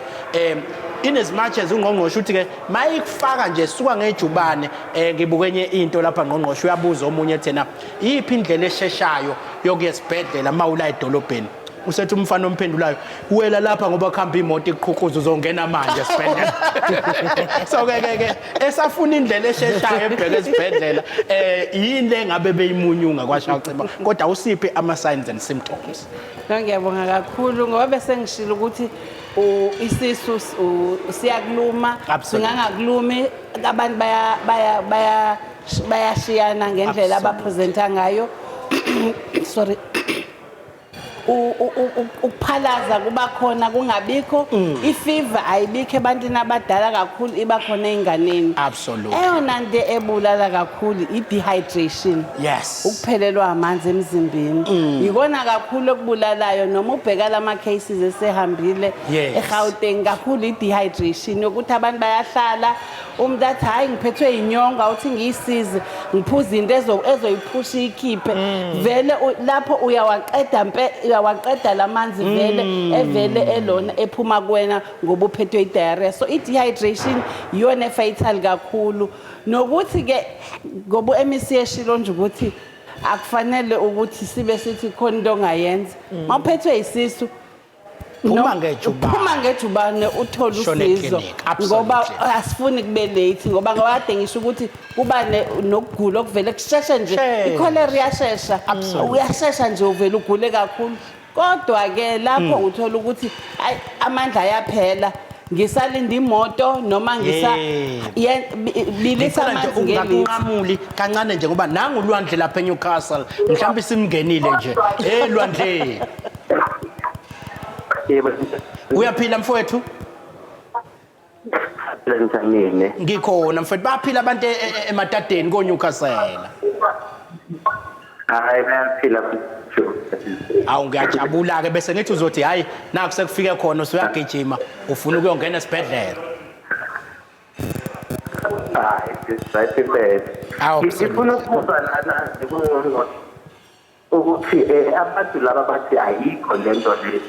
in as much as ungqongqoshe uthi-ke mayikufaka nje suka ngejubane. Ngibuke enye into lapha, ngqongqoshe, uyabuza omunye thena iyiphi indlela esheshayo yokuya esibhedlela uma ula edolobheni. Usethi umfana omphendulayo, wela lapha ngoba kuhamba imoto iqhuquza, uzongena manje esibhedlela. So ke ke ke esafuna indlela esheshayo ebheke esibhedlela, yini le ngabe beyimunyunga kwashacima, kodwa usiphi ama signs and symptoms? No, ngiyabonga kakhulu ngoba bese ngishilo ukuthi Isisu siyakuluma. Absolutely. Singangakulumi, abantu baya baya baya bayashiyana ngendlela abapresenta ngayo. Sorry. Ukuphalaza kuba khona, kungabikho. Ifever ayibikho ebantwini abadala kakhulu, iba khona ey'nganeni. Eyona nto ebulala kakhulu i-dehydration. Ukuphelelwa amanzi emzimbeni yikona kakhulu okubulalayo, noma ubheka lama cases esehambile eGauteng, kakhulu i-dehydration, yokuthi abantu bayahlala, umuntu athi, "Hayi, ngiphethwe inyongo, awuthi ngiyisize, ngiphuze into ezoyiphusha iyikhiphe." Vele lapho uyawaqeda mpe, uyawaqeda lamanzi vele evele elona ephuma kuwena ngoba uphethwe i-diarrhea. So i-dehydration iyona efatal kakhulu, nokuthi ke ngoba u-MEC eshilo nje ukuthi akufanele ukuthi sibe sithi khona into ongayenza mawuphethwe isisu. Phuma ngejubane. Phuma ngejubane uthole Shone usizo eclinic, absolutely. ngoba asifuni kube late, ngoba ngawade ngisho ukuthi kuba nokugula okuvele kusheshe nje. Sheshe. Ikholera iyashesha. Absolutely. Uyashesha nje, uvele ugule kakhulu, kodwa ke lapho uthola ukuthi ayi, amandla ayaphela, ngisalinda imoto noma ngisa bilisa Ngicela nje amanzi ngelitha. ungakunqamuli kancane nje, ngoba nangu ulwandle lapha eNewcastle, mhlawumbe simngenile nje. Hey Lwandle. Yebo. Uyaphila mfowethu? Njani? Ngikhona mfowethu. Baphila abantu emadadeni koNewcastle? Hayi, bayaphila. Awu, ngiyajabula ke, bese ngithi uzothi hayi, naku sekufike khona, usuyagijima ufuna ukuyongena esibhedlela. Hayi, right impela. Awu, Ngifuna ukubuza lana kungqongqoshe ukuthi abantu laba bathi ayikho lento le.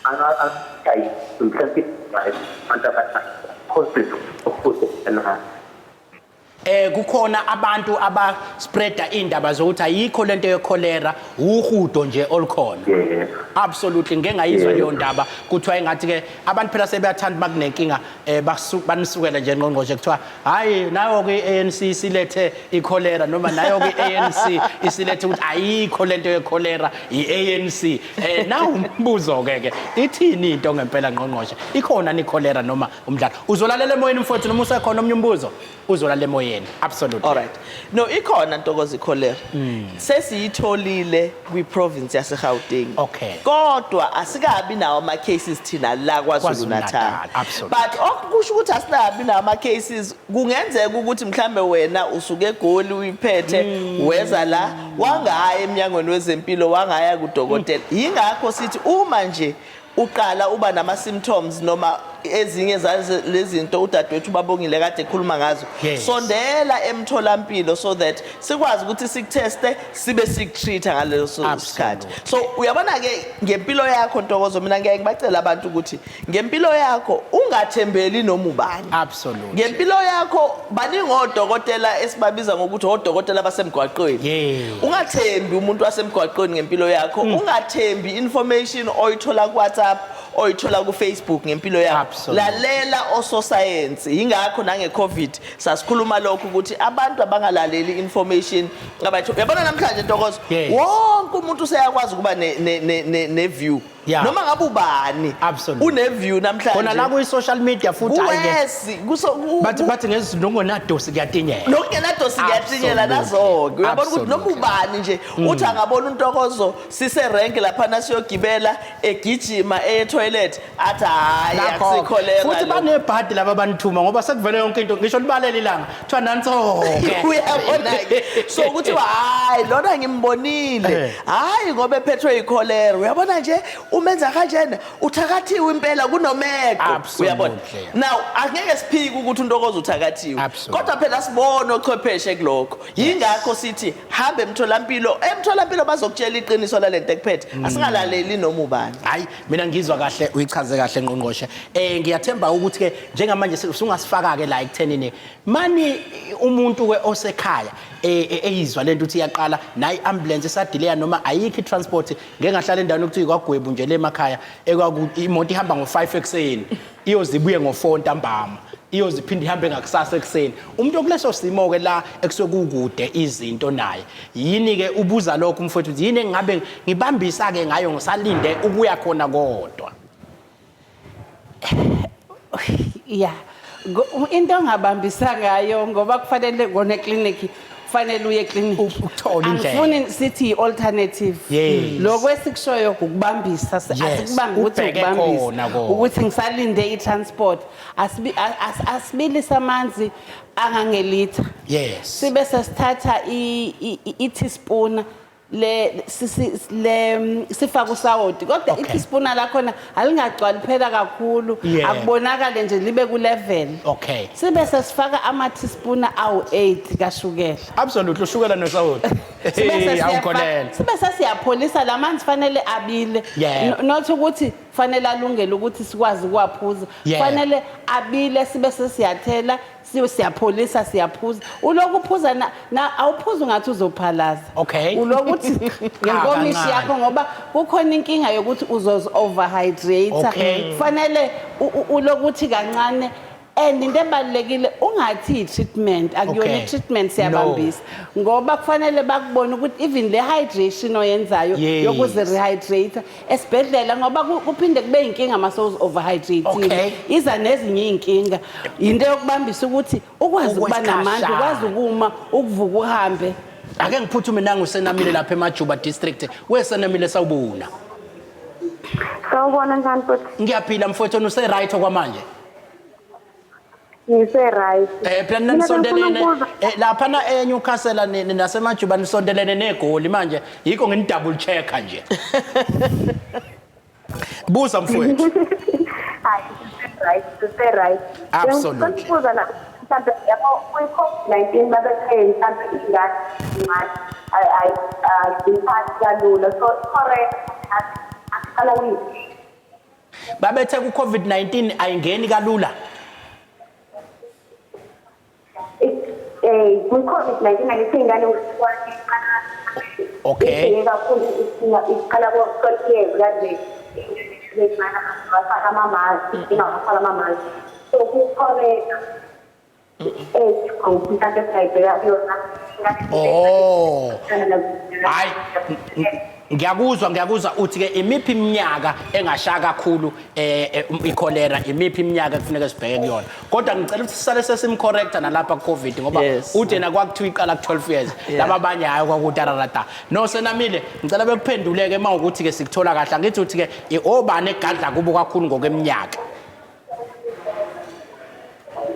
Ayi, mhlawumbe abantu abathi positive futhi na. Kukhona abantu aba spreada indaba zokuthi ayikho lento yecholera, uhudo nje olukhona. Absolutely, ngeke ngayizwa leyo ndaba. Kuthiwa engathi ke abantu phela sebeyathanda makunenkinga banisukela nje ngqongqoshe, kuthiwa hayi, nayo ke ANC isilethe icholera, noma nayo ke ANC isilethe ukuthi ayikho lento yecholera, iANC. Nawu umbuzo ke ke ithini into ngempela ngqongqoshe, ikhona ni cholera noma umdlalo? Uzolalela emoyeni mfowethu, noma usekhona omnye umbuzo? Uzolala emoyeni, absolutely. Alright. No, ikhona Ntokozo icholera. Sesiyitholile kwi-province yaseGauteng. Kodwa asikabi nawo ama cases thina la KwaZulu Natal. KwaZulu-Natal, absolutely. But okusho ukuthi asinabi nawo ama cases, kungenzeka ukuthi mhlambe wena usuke eGoli uyiphethe, weza la, wangaya eminyangweni wezempilo, wangaya kudokotela. Yingakho sithi uma nje uqala uba nama symptoms noma ezinye lezi zinto udadewethu babongile kade ekhuluma ngazo, sondela emtholampilo so that sikwazi ukuthi sikuteste, sibe sikutreat ngaleso sikhathi. So uyabona ke ngempilo yakho Ntokozo, mina ngeke ngibacela abantu ukuthi ngempilo yakho ungathembeli noma ubani. Ngempilo yakho, baningi odokotela esibabiza ngokuthi odokotela basemgwaqweni. Ungathembi umuntu wasemgwaqweni ngempilo yakho, ungathembi information oyithola ku WhatsApp, oyithola ku Facebook ngempilo yakho. Lalela ososayensi. Yingakho nange COVID sasikhuluma lokho ukuthi abantu abangalaleli information abayithola. Uyabona namhlanje Ntokozo, wonke umuntu useyakwazi ukuba ne view. Noma ngabe ubani une view namhlanje. Khona la kwi social media futhi hayi ke. Kuwesi, Bathi ngezinongonadosi kuyatinyela. Nokungenadosi kuyatinyela nazo-ke. Uyabona ukuthi noma ubani nje uthi angabona uNtokozo sise rank lapha nasiyogibela, egijima eye toilet, athi hayi, Nakho. akusikholera Futhi lo. banebhadi laba banithuma, ngoba sekuvele yonke into, ngisho libalele ilanga kuthiwa nanso-ke. Uyabona-ke, so kuthiwa hayi, lona ngimbonile, hayi ngoba ephethwe yikholera, uyabona nje umenza kanjena, uthakathiwe impela kunomeko. Uyabona, now angeke siphike ukuthi uNtokozo uthakathiwe, kodwa phela sibone ochwepheshe kulokho. Yingakho sithi hambe emtholampilo, emtholampilo bazokutshela iqiniso lalento ekuphethe. Asingalaleli noma ubani. Hayi, mina ngizwa kahle, uyichaze kahle ngqongqoshe. Ngiyathemba ukuthi ke njengamanje usungasifaka ke la ekuthenini mani umuntu ke osekhaya eyizwa lento ukuthi iyaqala nayi ambulance isadileya noma ayikho i-transport. Ngeke ngahlala endaweni ukuthi kwagwebu nje le emakhaya, ekwaku imoto ihamba ngo5 ekuseni, iyoze ibuye ngo4 ntambama, iyoze iphinde ihambe ngakusasa ekuseni. Umuntu okuleso simo ke la ekusuke kukude izinto naye yini ke, ubuza lokho umfowethu ukuthi yini engabe ngibambisa ke ngayo ngisalinde ukuya khona kodwa. Yeah. Into ongabambisa ngayo, ngoba kufanele kona eclinic, kufanele uye eclinic. Uthole indlela. Angifuni sithi i-alternative. Lokho esikushoyo ukubambisa, asikubambi ukuthi Ubheke ukubambisa. khona kona. Ukuthi ngisalinde i-transport. Asibilise amanzi angangelitha. Sibe sesithatha i-teaspoon le sisi le sifake usawoti, kodwa i-teaspoon lakhona alingagcwali phela kakhulu, akubonakale nje, libe ku level. Sibe sesifaka ama teaspoon awu8 kashukela. Absolutely, ushukela nosawoti. Sibe Hey, awukholelwa. Sibe sesiyapholisa lamanzi, fanele abile. Not ukuthi fanele alungele ukuthi sikwazi ukuwaphuza. Fanele abile, sibe sesiyathela, sibe siyapholisa, siyaphuza. Uloku uphuza na awuphuza ungathi uzophalaza. Uloku uthi ngenkomishi Kancane. yakho, ngoba kukhona inkinga yokuthi uzozi overhydrate. Fanele uloku uthi kancane. And into ebalulekile, ungathi i-treatment, akuyona i-treatment, siyabambisa. Ngoba kufanele bakubone ukuthi even le hydration oyenzayo yokuzi rehydrate esibhedlela, ngoba kuphinde kube inkinga mase overhydrate. Iza nezinye inkinga. Into yokubambisa ukuthi ukwazi ukuba namandla, Okwesikhashana. ukwazi ukuma, ukuvuka uhambe. Ake ngiphuthume nangu uSenamile lapha eMajuba District. WeSenamile, sawubona. Sawubona, njani futhi? Ngiyaphila mfowethu, use right okwamanje? Ngise right. Phela Mina nisondelene bengifuna ukubuza- lapha na eNewcastle naseMajuba, nisondelene neGoli manje, yikho ngini double checka nje. Buza mfowethu. Hayi, sise right, sise right. Absolutely. Bengifuna ukubuza la, mhlambe yabo kwi-COVID-19 babethe mhlambe ingane encane ayiphathi kalula, so correct aqala kuyiphi? Babethe ku COVID-19 ayingeni kalula. Kwi-COVID-19 angithi ingane iqala ibheke kakhulu, iqala ko-12 years kanje, ingane bafaka ama-mask, ingawafaka ama-mask, so ku-correct age group mhlawumbe esingayibheka kuyona? Oh. Hayi, ngiyakuzwa, ngiyakuzwa. Uthi ke imiphi iminyaka engashaya kakhulu ikholera, imiphi iminyaka ekufuneka sibheke kuyona? Kodwa ngicela ukuthi sisale sesimcorrecta nalapha ku-COVID, ngoba uthi yena kwakuthiwa iqala ku-12 years, laba abanye hayi, kwakutararata. No Senamile, ngicela bekuphenduleke uma ukuthi-ke sikuthola kahle. Angithi uthi-ke obani egadla kubo kakhulu ngokweminyaka?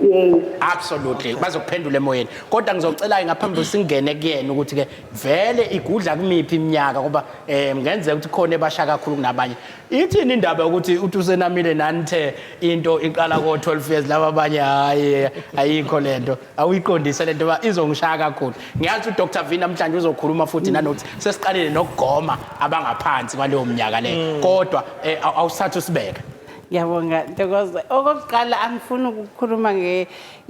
Yes. Absolutely, bazokuphendula emoyeni. Kodwa ngizocela ngaphambi singene kuyena ukuthi ke vele igudla kumiphi iminyaka, ngoba ngenzeka ukuthi khona ebasha kakhulu kunabanye. Ithini indaba yokuthi uthi uSenamile nanithe into iqala ko 12 years, laba abanye hayi, ayikho lento? Awuyiqondise lento ba izongishaya kakhulu. Ngiyazi uDr V namhlanje uzokhuluma futhi nanokuthi sesiqalile nokugoma abangaphansi kwaleyo minyaka le. Kodwa awusathu usibeke. Ngiyabonga, Ntokozo. Okokuqala, angifuni ukukhuluma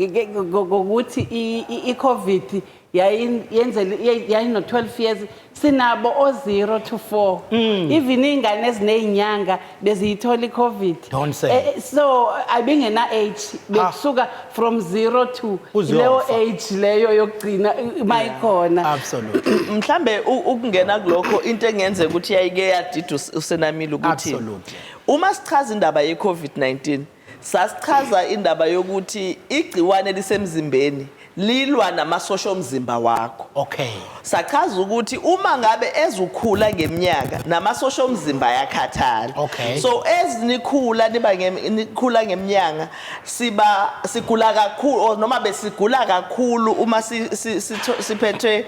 ngokuthi i-COVID yayino 12 years, sinabo o 0 to 4. Even ingane ezinezinyanga beziyithola i-COVID. Don't say. So ayibingena age, bekusuka from 0 to Uzofa. leyo age leyo yokugcina mayikhona. Absolutely. Mhlambe ukungena kulokho, into engenzeka ukuthi yayike yadida uSenamile ukuthi uma sichaza indaba ye-COVID-19, sasichaza indaba yokuthi igciwane lisemzimbeni lilwa namasosha omzimba wakho. Sachaza ukuthi uma ngabe ezukhula ngeminyaka, namasosha omzimba ayakhathala. So ezinikhula niba nikhula ngeminyaka, siba sigula kakhulu or noma besigula kakhulu uma siphethwe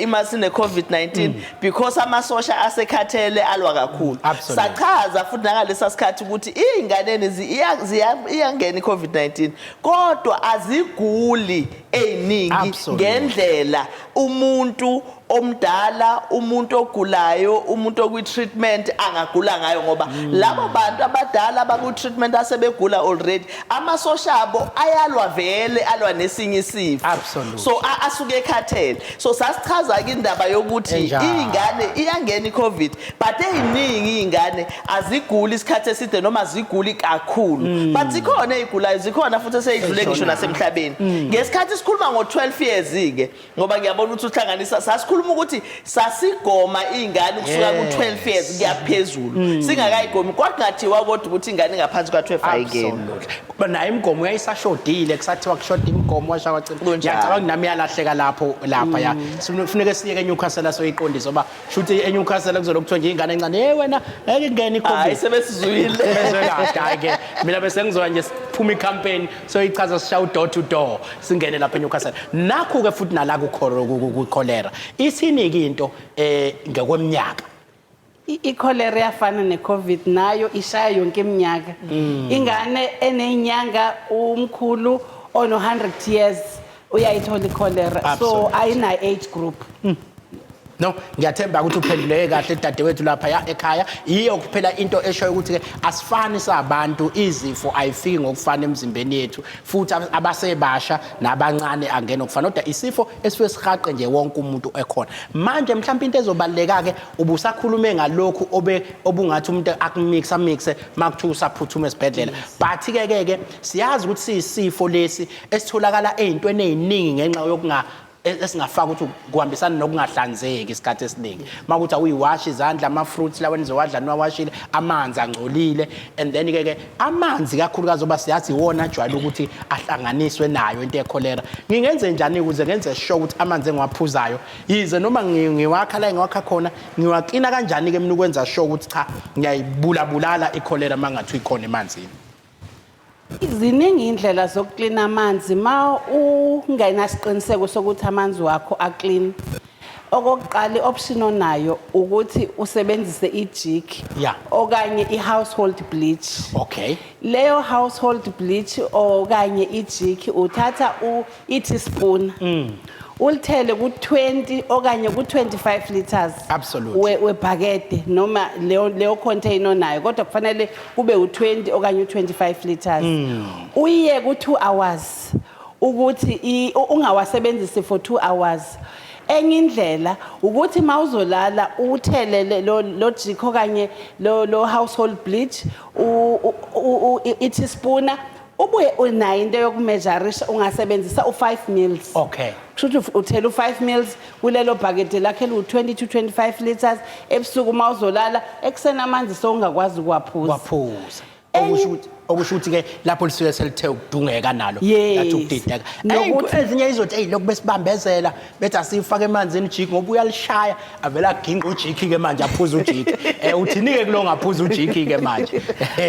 ima sine COVID-19, because amasosha asekhathele alwa kakhulu. Sachaza futhi nangalesa sikhathi ukuthi izinganeni iyangena iCOVID-19, kodwa aziguli eziningi ngendlela umuntu omdala, umuntu ogulayo, umuntu okwi-treatment angagula ngayo, ngoba labo bantu abadala abakwi-treatment asebegula already, amasosha abo ayalwa vele, alwa nesinye isifo. So asuke ekhathele. So sasichaza ke indaba yokuthi iy'ngane iyangena i-COVID, but ey'ningi iy'ngane aziguli isikhathi eside noma ziguli kakhulu, but zikhona ey'gulayo, zikhona futhi eseyidlule ngisho nasemhlabeni. Ngesikhathi sikhuluma ngo-12 years-ke, ngoba ngiyabona Uyabona ukuthi uhlanganisa, sasikhuluma ukuthi sasigoma iy'ngane kusuka ku-12 years kuya phezulu, singakayigomi. Kwakungathiwa kodwa ukuthi ingane ingaphansi kwa-12 ayingeni. Absolutely. Kuba nayo imigomo yayisashodile, kusathiwa kushoda imigomo, washa kwacina. Kunjalo. Ngiyacabanga nami yalahleka lapho lapha ya. Kufuneka siyeke eNewcastle soyiqondisa, ngoba shuthi eNewcastle kuzolokhu kuthiwa nje ingane encane, hey wena, ngeke ingene Hayi, iCovid. sebesizwile. Bezwe kahle. Hayi ke, mina bese ngizoya nje siphuma icampaign, soyichaza, sishaye door to door, singene lapha eNewcastle. Nakho ke futhi nala ku cholera, ithini ke into ngokweminyaka? I-cholera iyafana ne-COVID, nayo ishaya yonke iminyaka. Ingane eney'nyanga, umkhulu ono-100 years uyayithola i-cholera, so ayina age group. No, ngiyathemba ukuthi uphenduleke kahle dadewethu lapha ya ekhaya. Yiyo kuphela into eshoyo ukuthi ke asifani sabantu, izifo ayifiki ngokufana emzimbeni yethu, futhi abasebasha nabancane angena ngokufana, kodwa isifo esifike sihaqe nje wonke umuntu ekhona. Manje mhlawumbe into ezobaluleka ke, ubusakhulume ngalokhu obe obungathi umuntu akumixa mixe makuthiwa usaphuthuma esibhedlela, but ke ke ke siyazi ukuthi siyisifo lesi esitholakala ey'ntweni ey'ningi ngenxa yokunga esingafaka ukuthi kuhambisana nokungahlanzeki isikhathi esiningi, makuthi awuyiwashi izandla, ama-fruits lawa enizowadla niwawashile, amanzi angcolile, and then ke ke amanzi kakhulukazi oba siyazi iwona ajwayele ukuthi ahlanganiswe nayo into yekholera. Ngingenze njani ukuze ngenze sure ukuthi amanzi engiwaphuzayo, yize noma ngiwakha la engiwakha khona, ngiwaklina kanjani-ke mina ukwenza sure ukuthi cha, ngiyayibulabulala ikholera uma ngathiwa ikhona emanzini? Ziningi indlela zokuklina amanzi. Ma ungenasiqiniseko sokuthi amanzi wakho aclean, okokuqala i-option onayo ukuthi usebenzise i-Jik okanye i-household bleach. Leyo household bleach okanye i-Jik, uthatha i-teaspoon, ulithele ku-20 okanye ku-25 liters webhakede noma leyo container onayo, kodwa kufanele kube u-20 okanye u-25 liters. Uyiye ku-2 hours, ukuthi ungawasebenzisi for 2 hours. Enye indlela ukuthi mawuzolala uthelele lo Jik okanye lo household bleach i-teaspoon, ubuye unayo into yokumeasurisha, ungasebenzisa u5 mils. Kusho ukuthi uthela u5 mils kulelo bhakede lakho eliwu-20 to 25 liters ebusuku uma uzolala, ekuseni amanzi sowungakwazi ukuwaphuza. Waphuza. Okusho ukuthi ke lapho lisuke selithe ukudungeka nalo, lathi ukudideka. Ezinye izothi, hey, lokhu besibambezela bethi asifake emanzini Jik, ngoba uyalishaya avela aginqa uJik ke manje, aphuza uJik. Uthini ke kulo ngaphuza uJik ke manje?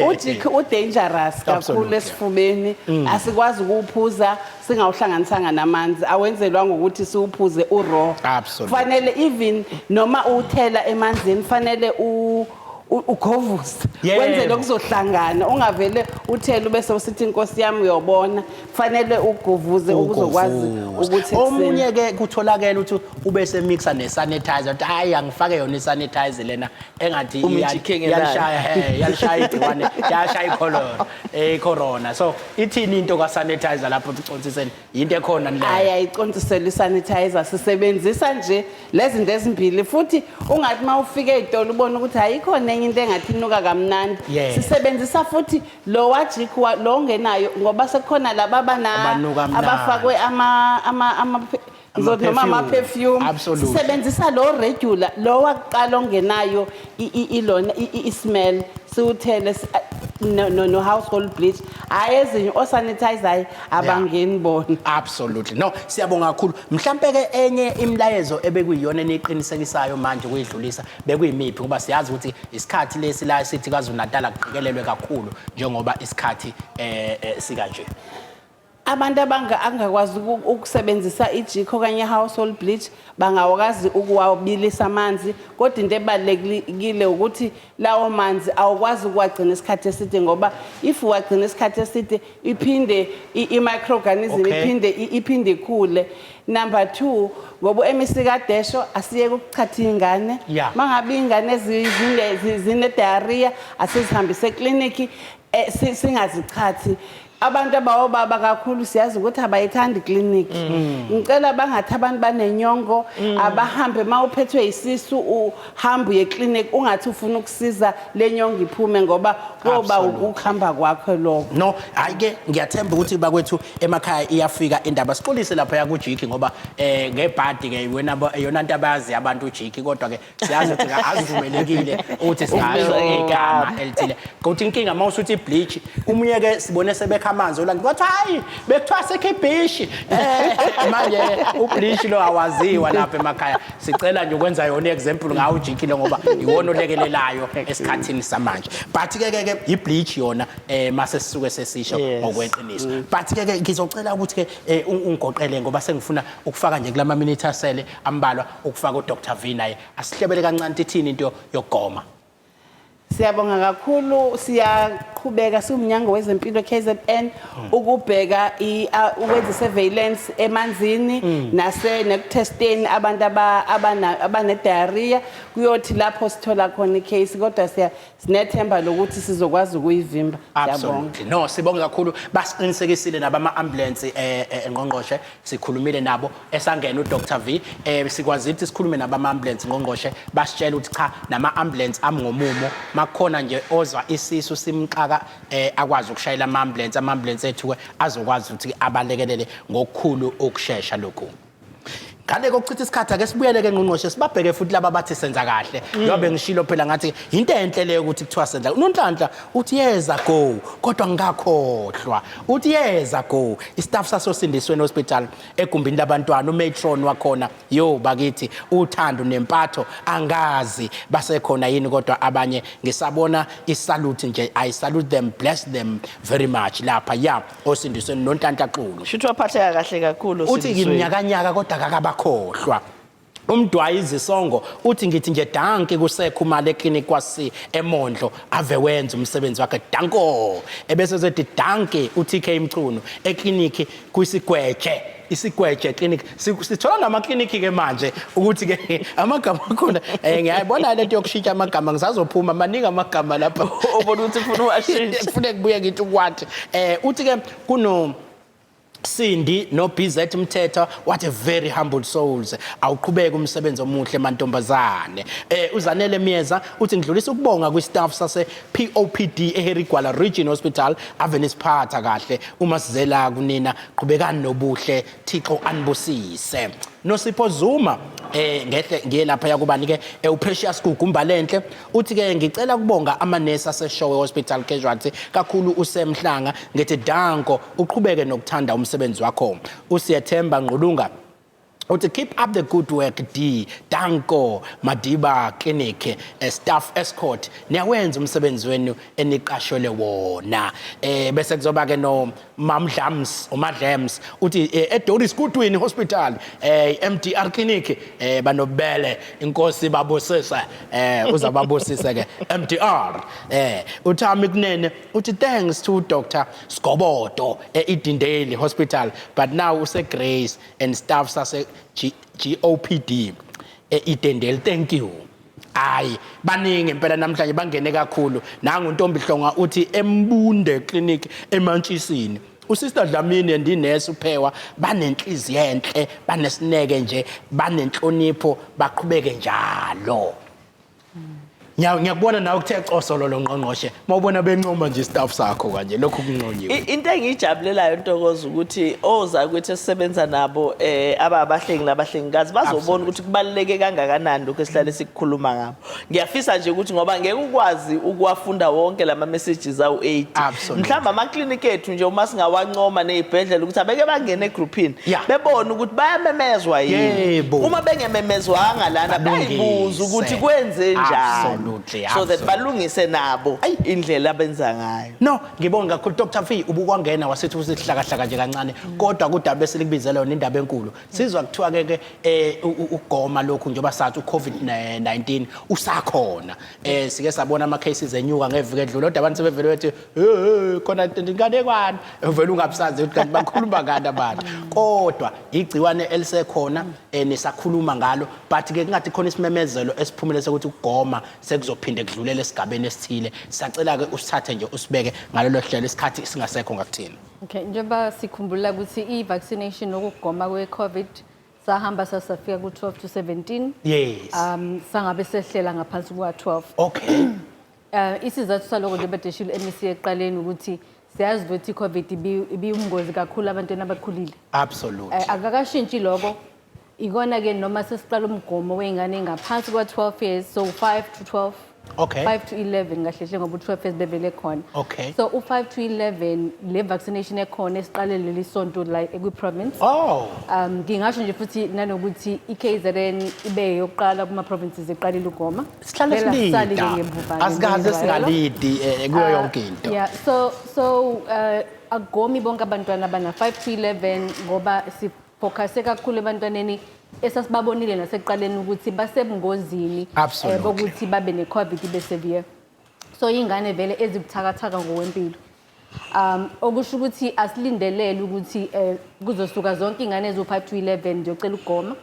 UJik u-dangerous kakhulu esifubeni. Asikwazi ukuwuphuza singawuhlanganisanga namanzi, awenzelwanga ukuthi siwuphuze uraw. Fanele even noma uwuthela emanzini, fanele ugovuze, wenzele kuzohlangana. Ungavele uthele ubese usithi inkosi yami uyobona. Fanele ugovuze ukuzokwazi Ugovuze. ukuthi Omunye ke kutholakela ukuthi ube semixa nesanitizer, uthi hayi, angifake yona isanitizer lena engathi Uma ijik engenayo. iyalishaya, he, iyalishaya igciwane, yashaya ikholera, icorona. So ithini into ka sanitizer lapho uconsiseni, into ekhona leyo? Hayi, ayiconsiselwa isanitizer, sisebenzisa nje lezi zinto ezimbili. Futhi ungathi uma ufika ey'tolo ubone ukuthi ayikhona enye into engathi inuka kamnandi. Sisebenzisa futhi lo waJik lo ongenayo, ngoba sekukhona laba Abanuka kamnandi. abafakwe ama ngizothi noma Ama-perfume. ama-perfume. Sisebenzisa lo regular, lo wakuqala ongenayo ilona i-smell, siwuthele no household bleach. Hhayi, ezinye o-sanitizer, hhayi, abangeni bona. Absolutely. No, siyabonga kakhulu. Mhlambe ke enye imilayezo ebekuyiyona eniqinisekisayo manje kuyidlulisa bekuyimiphi, ngoba siyazi ukuthi isikhathi lesi la sithi KwaZulu Natal akuqikelelwe kakhulu njengoba isikhathi sika nje. Abantu angakwazi ukusebenzisa ijik okanye i-household bleach bangawakwazi ukuwabilisa amanzi, kodwa into ebalulekile ukuthi lawo manzi awukwazi ukuwagcina isikhathi eside, ngoba if uwagcina isikhathi eside iphinde i-microorganism iphinde ikhule. Number 2, ngoba u-MEC kadesho asiyeke ukuchatha iy'ngane. Mangabe iy'ngane zine diarrhea, asizihambise eklinikhi, singazichathi. Abantu abawobaba kakhulu siyazi ukuthi abayithandi ikliniki. Ngicela bangathi abantu banenyongo, abahambe. Uma uphethwe isisu uhambe uye eklinikhi, ungathi ufuna ukusiza le nyongo iphume, ngoba koba ukuhamba kwakho lokho. No, hayi ke, ngiyathemba ukuthi bakwethu emakhaya iyafika indaba. Sixolise lapha yakujiki ngoba ngebhadi ke wena yona nto abayazi abantu ujiki, kodwa ke siyazi ukuthi azivumelekile ukuthi singasho igama elithile. Kodwa inkinga uma usuthi ibleach, umunye ke sibone sebekha amanzi olandi, kwathi hayi, bekuthiwa sekho ibhishi. Manje ubleach lo awaziwa lapha emakhaya. Sicela nje ukwenza yona example ngawo ujiki lo, ngoba iwona olekelelayo esikhathini samanje, but ke ke ke ibleach yona mase sisuke sesisho ngokweqiniso. But ke ke ngizocela ukuthi ke ungigoqele, ngoba sengifuna ukufaka nje kulama minutes asele ambalwa ukufaka uDr V naye asihlebele kancane ithini into yokugoma. Siyabonga kakhulu. Siyaqhubeka siwumnyango wezempilo KZN ukubheka ukwenza surveillance emanzini nase nekutesteni abantu abane diarrhea. Kuyothi lapho sithola khona icase, kodwa siya sinethemba lokuthi sizokwazi ukuyivimba. Siyabonga. Absolutely. No, sibonge kakhulu. Basiqinisekisile nabama ambulance, ngqongqoshe, sikhulumile nabo esangena uDr V. Sikwazile ukuthi sikhulume nabama ambulance, ngqongqoshe, basitshela ukuthi cha, nama ambulance amngomumo. Makukhona nje ozwa isisu simxaka, akwazi ukushayela ama ambulance, ama ambulance ethu ke azokwazi ukuthi abalekelele ngokukhulu ukushesha lokhu. Ngale kokuchitha isikhathi, ake sibuyele ke, ngqongqoshe, sibabheke futhi laba bathi senza kahle. Njengoba ngishilo phela ngathi into enhle leyo ukuthi kuthiwa senza. UNonhlanhla uthi yeza go, kodwa ngingakhohlwa. Uthi yeza go. Istaff sasosindisweni hospital egumbini labantwana, umatron wakhona, yo bakithi, uthando nempatho, angazi basekhona yini, kodwa abanye ngisabona isalute nje. I salute them, bless them very much lapha ya osindisweni, Nonhlanhla Xulu. Shuthi waphatheka kahle kakhulu Uthi Osindisweni. ngiminyakanyaka kodwa kakabakhohlwa. Umdwayi izisongo uthi ngithi nje dankie kusekho imali eclinic kwasi eMondlo, ave wenza umsebenzi wakhe, danko. Ebese sethi dankie uTK Mchunu eclinic kwisigweje, isigweje clinic. Sithola namakliniki ke manje ukuthi ke amagama akhona, ngiyayibona lento yokushintsha amagama, ngisazophuma maningi amagama lapha. Ubona ukuthi ufuna uwashintshe. Kufuneka kubuye ngithi ukwathi uthi ke kuno Cindy no BZ Mthetho, what a very humble souls. Awuqhubeka umsebenzi omuhle, mantombazane. Uzanele Miyeza uthi ngidlulisa ukubonga kwi staff sase POPD eHarry Gwala Region Hospital, ave nisiphatha kahle uma sizela kunina. Qhubekani nobuhle, Thixo anibusise. Nosipho Zuma, ngehle ngiye lapha yakubani ke, uPrecious Gugumbalenhle uthi ke ngicela ukubonga amanesi aseShowe Hospital Casualty, kakhulu usemhlanga, ngithi danko, uqhubeke nokuthanda umsebenzi wakho. Usiyethemba Ngqulunga uthi keep up the good work D, danko Madiba Clinic, staff escort, niyawenza umsebenzi wenu eniqashelwe wona. Bese kuzoba ke no Mamdlams uMadlams uthi eDoris Goodwin Hospital, MDR Clinic, banobele, inkosi babusisa, uzababusisa ke MDR. Uthami kunene uthi thanks to Dr Sgobodo eEdendale Hospital, but now use Grace and staff sase GOPD eEdendale, thank you. Hayi, baningi impela namhlanje bangene kakhulu. Nangu Ntombi Hlonga uthi embunde clinic eMantshisini, uSister Dlamini and inesi uphewa banenhliziyo enhle, banesineke nje, banenhlonipho, baqhubeke njalo. Ngiyakubona nawe kuthe cosolo lo, ngqongqoshe, mawubona bencoma nje staff sakho kanje lokhu kunconyiwe. Into engiyijabulelayo, Ntokozo, ukuthi ozakwethu esisebenza nabo, ababahlengi nabahlengikazi, bazobona ukuthi kubaluleke kangakanani lokhu esihlale sikukhuluma ngabo. Ngiyafisa nje ukuthi ngoba ngeke ukwazi ukuwafunda wonke lama messages awu-80. Mhlawumbe amakliniki ethu nje uma singawancoma nezibhedlela ukuthi abeke bangene egroupini bebone ukuthi bayamemezwa yini. Uma bengememezwanga lana, bayibuza ukuthi kwenze njani. So that balungise nabo indlela abenza ngayo. No, ngibonga kakhulu, Dr. V. Ubukwangena wasithi usihlakahlaka nje kancane, kodwa kudaba eselikubizela yona indaba enkulu. Sizwa kuthiwa ke ke ukugoma lokhu, njengoba sathi uCovid-19 usakhona. Sike sabona ama cases enyuka ngeviki edlule, kodwa abantu sebevele bethi hey, khona inganekwane, uvele ungabusazi ukuthi kanti bakhuluma ngani abantu. Kodwa igciwane elisekhona, nisakhuluma ngalo, but ke kungathi khona isimemezelo esiphumile sokuthi ukugoma. Sekuzophinde kudlulele esigabeni esithile. Siyacela ke usithathe nje usibeke ngalelo hlelo, isikhathi singasekho ngakuthina. Okay, njengoba sikhumbula ukuthi i-vaccination okugoma kwe-COVID sahamba sasafika ku-12 to 17. Sangabe sehlela ngaphansi kuka-12. Isizathu saloko nje bedeshile MEC eqaleni ukuthi siyazi ukuthi i-COVID ibiwumngozi kakhulu abantwana abakhulile. Akakashintshi lokho. Ikona ke noma sesiqala umgomo wey'ngane ngaphansi kwa-12 years, so 5 to 12. 5 to 11 kahle hle, ngoba u-12 years bevele khona. So u-5 to 11 le vaccination ekhona esiqale leli sonto la kwi-province. Ngingasho nje futhi nanokuthi i-KZN ibe yokuqala kuma-provinces eqalile ugoma. Sihlale Vele asisali silida. nje ngemvubane, Asikaze njengenjwayelo. singalidi kuyo yonke into. Yeah, so akugomi bonke abantwana bana 5 to 11 ngoba sifocuse kakhulu ebantwaneni esasibabonile nasekuqaleni ukuthi basebungozini bokuthi babe ne-COVID ibe severe. So ingane vele ezibuthakathaka ngokwempilo. Okusho ukuthi asilindelele ukuthi kuzosuka zonke ingane eziwu-5 to 11 ziyocela ukugoma.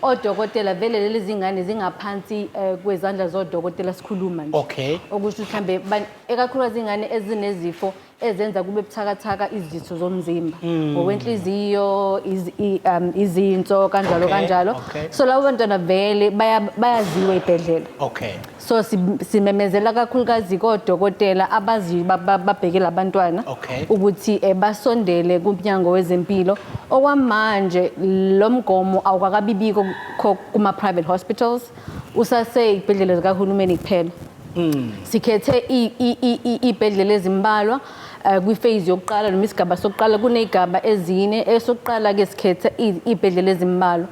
Odokotela vele lezi zingane zingaphansi kwezandla zodokotela sikhuluma nje. Okusho ukuthi mhlambe ekakhulukazi ingane ezinezifo ezenza kube buthakathaka izitho zomzimba, ngokwenhliziyo, izinso kanjalo kanjalo. So labo bantwana vele bayaziwa ey'bhedlela. So simemezela kakhulukazi kodokotela abaziyo babheke labantwana ukuthi basondele kumnyango wezempilo. Okwamanje lo mgomo awukakabibiko kuma private hospitals, usaseyibhedlela zikahulumeni kuphela. Sikhethe iy'bhedlela ezimbalwa kwi-phase yokuqala noma isigaba sokuqala. Kuney'gaba ezine. Esokuqala ke sikhethe iy'bhedlela ezimbalwa.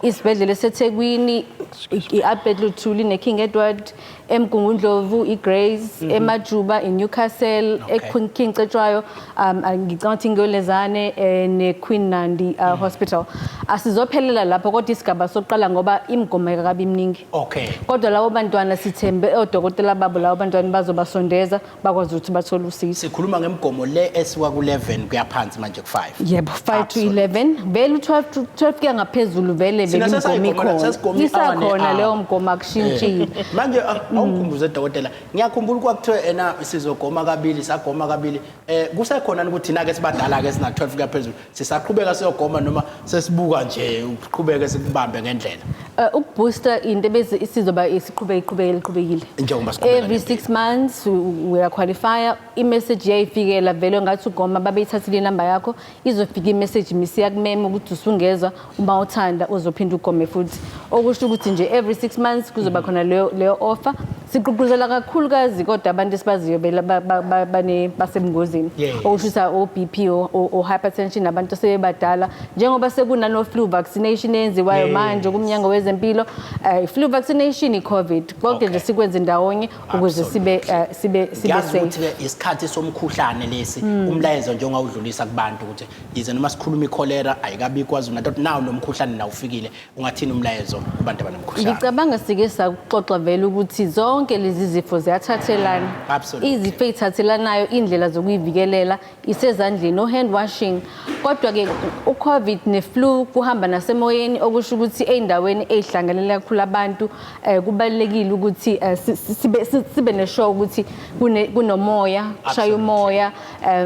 Isibhedlela eseThekwini, i-Albert Luthuli ne-King Edward, eMgungundlovu i-Grey's, eMajuba i-Newcastle, e-Queen King Cetshwayo, ngicabanga ukuthi Ngolezane ne-Queen Nandi Hospital. Asizophelela lapho kodwa isigaba sokuqala ngoba imigomo ayikakabi miningi. Kodwa labo bantwana sithembe odokotela babo, labo bantwana bazobasondeza bakwazi ukuthi bathole usizo. Sikhuluma ngemigomo le esuka ku-11 kuya phansi manje ku-5. Yebo, 5 to 11. Vele u-12 to 12 kuya ngaphezulu vele Sina vele imigomo sesayigoma la, ikhona. sesigoma i-hour Isakhona ne-hour. leyo mgomo, akushintshile. Manje awungikhumbuze dokotela, ngiyakhumbula kwakuthiwe ena sizogoma kabili, sagoma kabili. Kusekhona ukuthi thina ke sibadala ke sina 12 kuya phezulu, sisaqhubeka siyogoma noma sesibuka nje uqhubeke sikubambe ngendlela? Ukubooster into bese isizoba isiqhubeka iqhubekile iqhubekile. Njengoba siqhubeka Every nempilo. 6 months we are qualify, i-message iyayifikela vele ngathi ugoma babeyithathile inamba yakho, izofika i-message misiyakumema ukuthi usungezwa, uma uthanda uzophinda ugome futhi. Okusho ukuthi nje every 6 months kuzoba khona leyo offer. Sigqugquzela kakhulukazi kodwa abantu esibaziyo bela basebungozini. Okusho ukuthi o BP o hypertension, abantu asebebadala, njengoba sekunano flu vaccination eyenziwayo manje kumnyango wezempilo, flu vaccination, i-COVID, konke nje sikwenze ndawonye ukuze sibe Ngiyazi safe. ukuthi-ke isikhathi somkhuhlane lesi, umlayezo nje ongawudlulisa kubantu ukuthi yize noma sikhuluma ikholera ayikabi KwaZulu Natal, nawo nomkhuhlane nawo ufikile, ungathini umlayezo kubantu abanomkhuhlane? Ngicabanga sike sakuxoxa vele ukuthi zonke lezi zifo ziyathathelana. Izifo ey'thathelanayo, indlela zokuyivikelela isezandleni, no hand washing. Kodwa-ke u-COVID ne-flu kuhamba nasemoyeni, okusho ukuthi ey'ndaweni ey'hlanganela kakhulu abantu, kubalulekile ukuthi sibe nesure ukuthi kunomoya, kushaya umoya,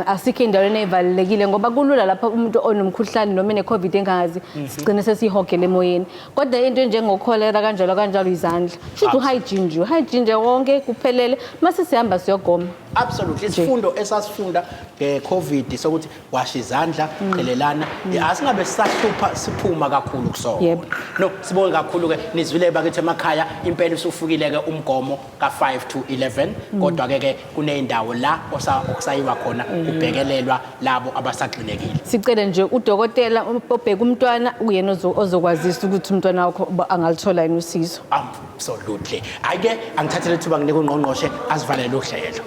asikho ey'ndaweni ey'valelekile ngoba kulula lapho umuntu onomkhuhlane noma ene-COVID engazi, sigcine sesihogele emoyeni. Kodwa into enjengokholera kanjalo kanjalo, izandla. Shuthi u-hygiene nje, u-hygiene nje wonke kuphelele, mase sihamba siyogoma. Absolutely. Isifundo esasifunda nge-COVID sokuthi washa izandla, qhelelana, asingabe sisahlupha siphuma kakhulu kusona. No, sibonge kakhulu ke, nizwile bakithi emakhaya, impela usufikile ke umgomo ka-5 to 11, kodwa ke ke kuneyindawo la okusayiwa khona kubhekelelwa labo abasaxinekile. Sicele nje udokotela obheka umntwana uyena ozokwazisa ukuthi umntwana wakho angalithola yini usizo. Absolutely. Ayike angithathele ithuba nginike ungqongqoshe asivalele uhlelo.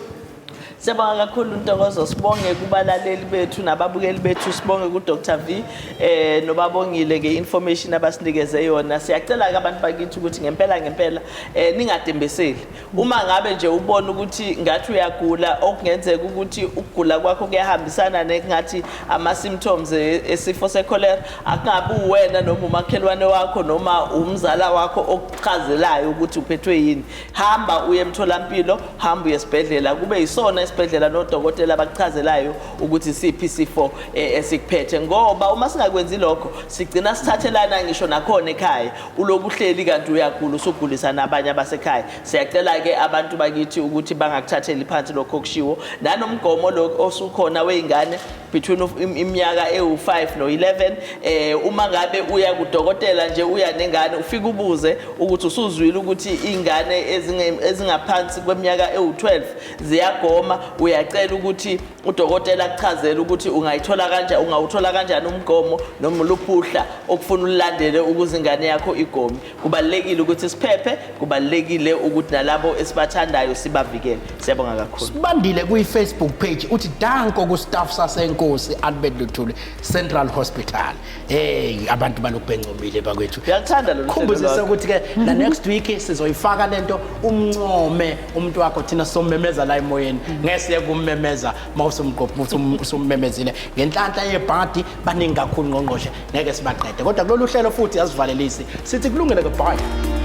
Siyabonga kakhulu Ntokozo, sibonge kubalaleli bethu nababukeli bethu, sibonge ku Dr V nobabongile nge-information abasinikeze yona. Siyacela ke abantu bakithi ukuthi ngempela ngempela ningadembeseli. Uma ngabe nje ubona ukuthi ngathi uyagula, okungenzeka ukuthi ukugula kwakho kuyahambisana nekungathi ama symptoms esifo secholera, akungabi uwena noma umakhelwane wakho noma umzala wakho okuchazelayo ukuthi uphethwe yini. Hamba uye emtholampilo, hamba uye esibhedlela, kube yisona esibhedlela nodokotela abakuchazelayo ukuthi siphi isifo esikuphethe, ngoba uma singakwenzi lokho sigcina sithathelana ngisho nakhona ekhaya. Uloku uhleli kanti uyagula, usugulisa nabanye abasekhaya. Siyacela ke abantu bakithi ukuthi bangakuthatheli phansi lokho okushiwo, nanomgomo lo osukhona wey'ngane between iminyaka ewu-5 no-11. Uma ngabe uya kudokotela nje, uya nengane, ufike ubuze ukuthi usuzwile ukuthi ingane ezingaphansi kweminyaka ewu-12 ziyagoma. Uyacela ukuthi udokotela akuchazele ukuthi ungayithola kanjani, ungawuthola kanjani umgomo noma uluphuhla okufuna ulandele ukuze ingane yakho igome. Kubalulekile ukuthi siphephe, kubalulekile ukuthi nalabo esibathandayo sibavikele. Siyabonga kakhulu. Sibandile kwi-Facebook page uthi danko ku-staff saseNkosi Albert Luthuli Central Hospital. Hey, abantu balokhu bencomile bakwethu. Uyakuthanda lolu hlelo Khumbuzise lwakho. ukuthi ke na next week sizoyifaka lento, umncome umuntu wakho, thina sommemeza la emoyeni, ngesiye kummemeza mawusumqopha usummemezile ngenhlanhla yebhadi. Baningi kakhulu, ngqongqoshe, ngeke sibaqede, kodwa kulolu hlelo futhi asivalelisi, sithi kulungile ke, bye.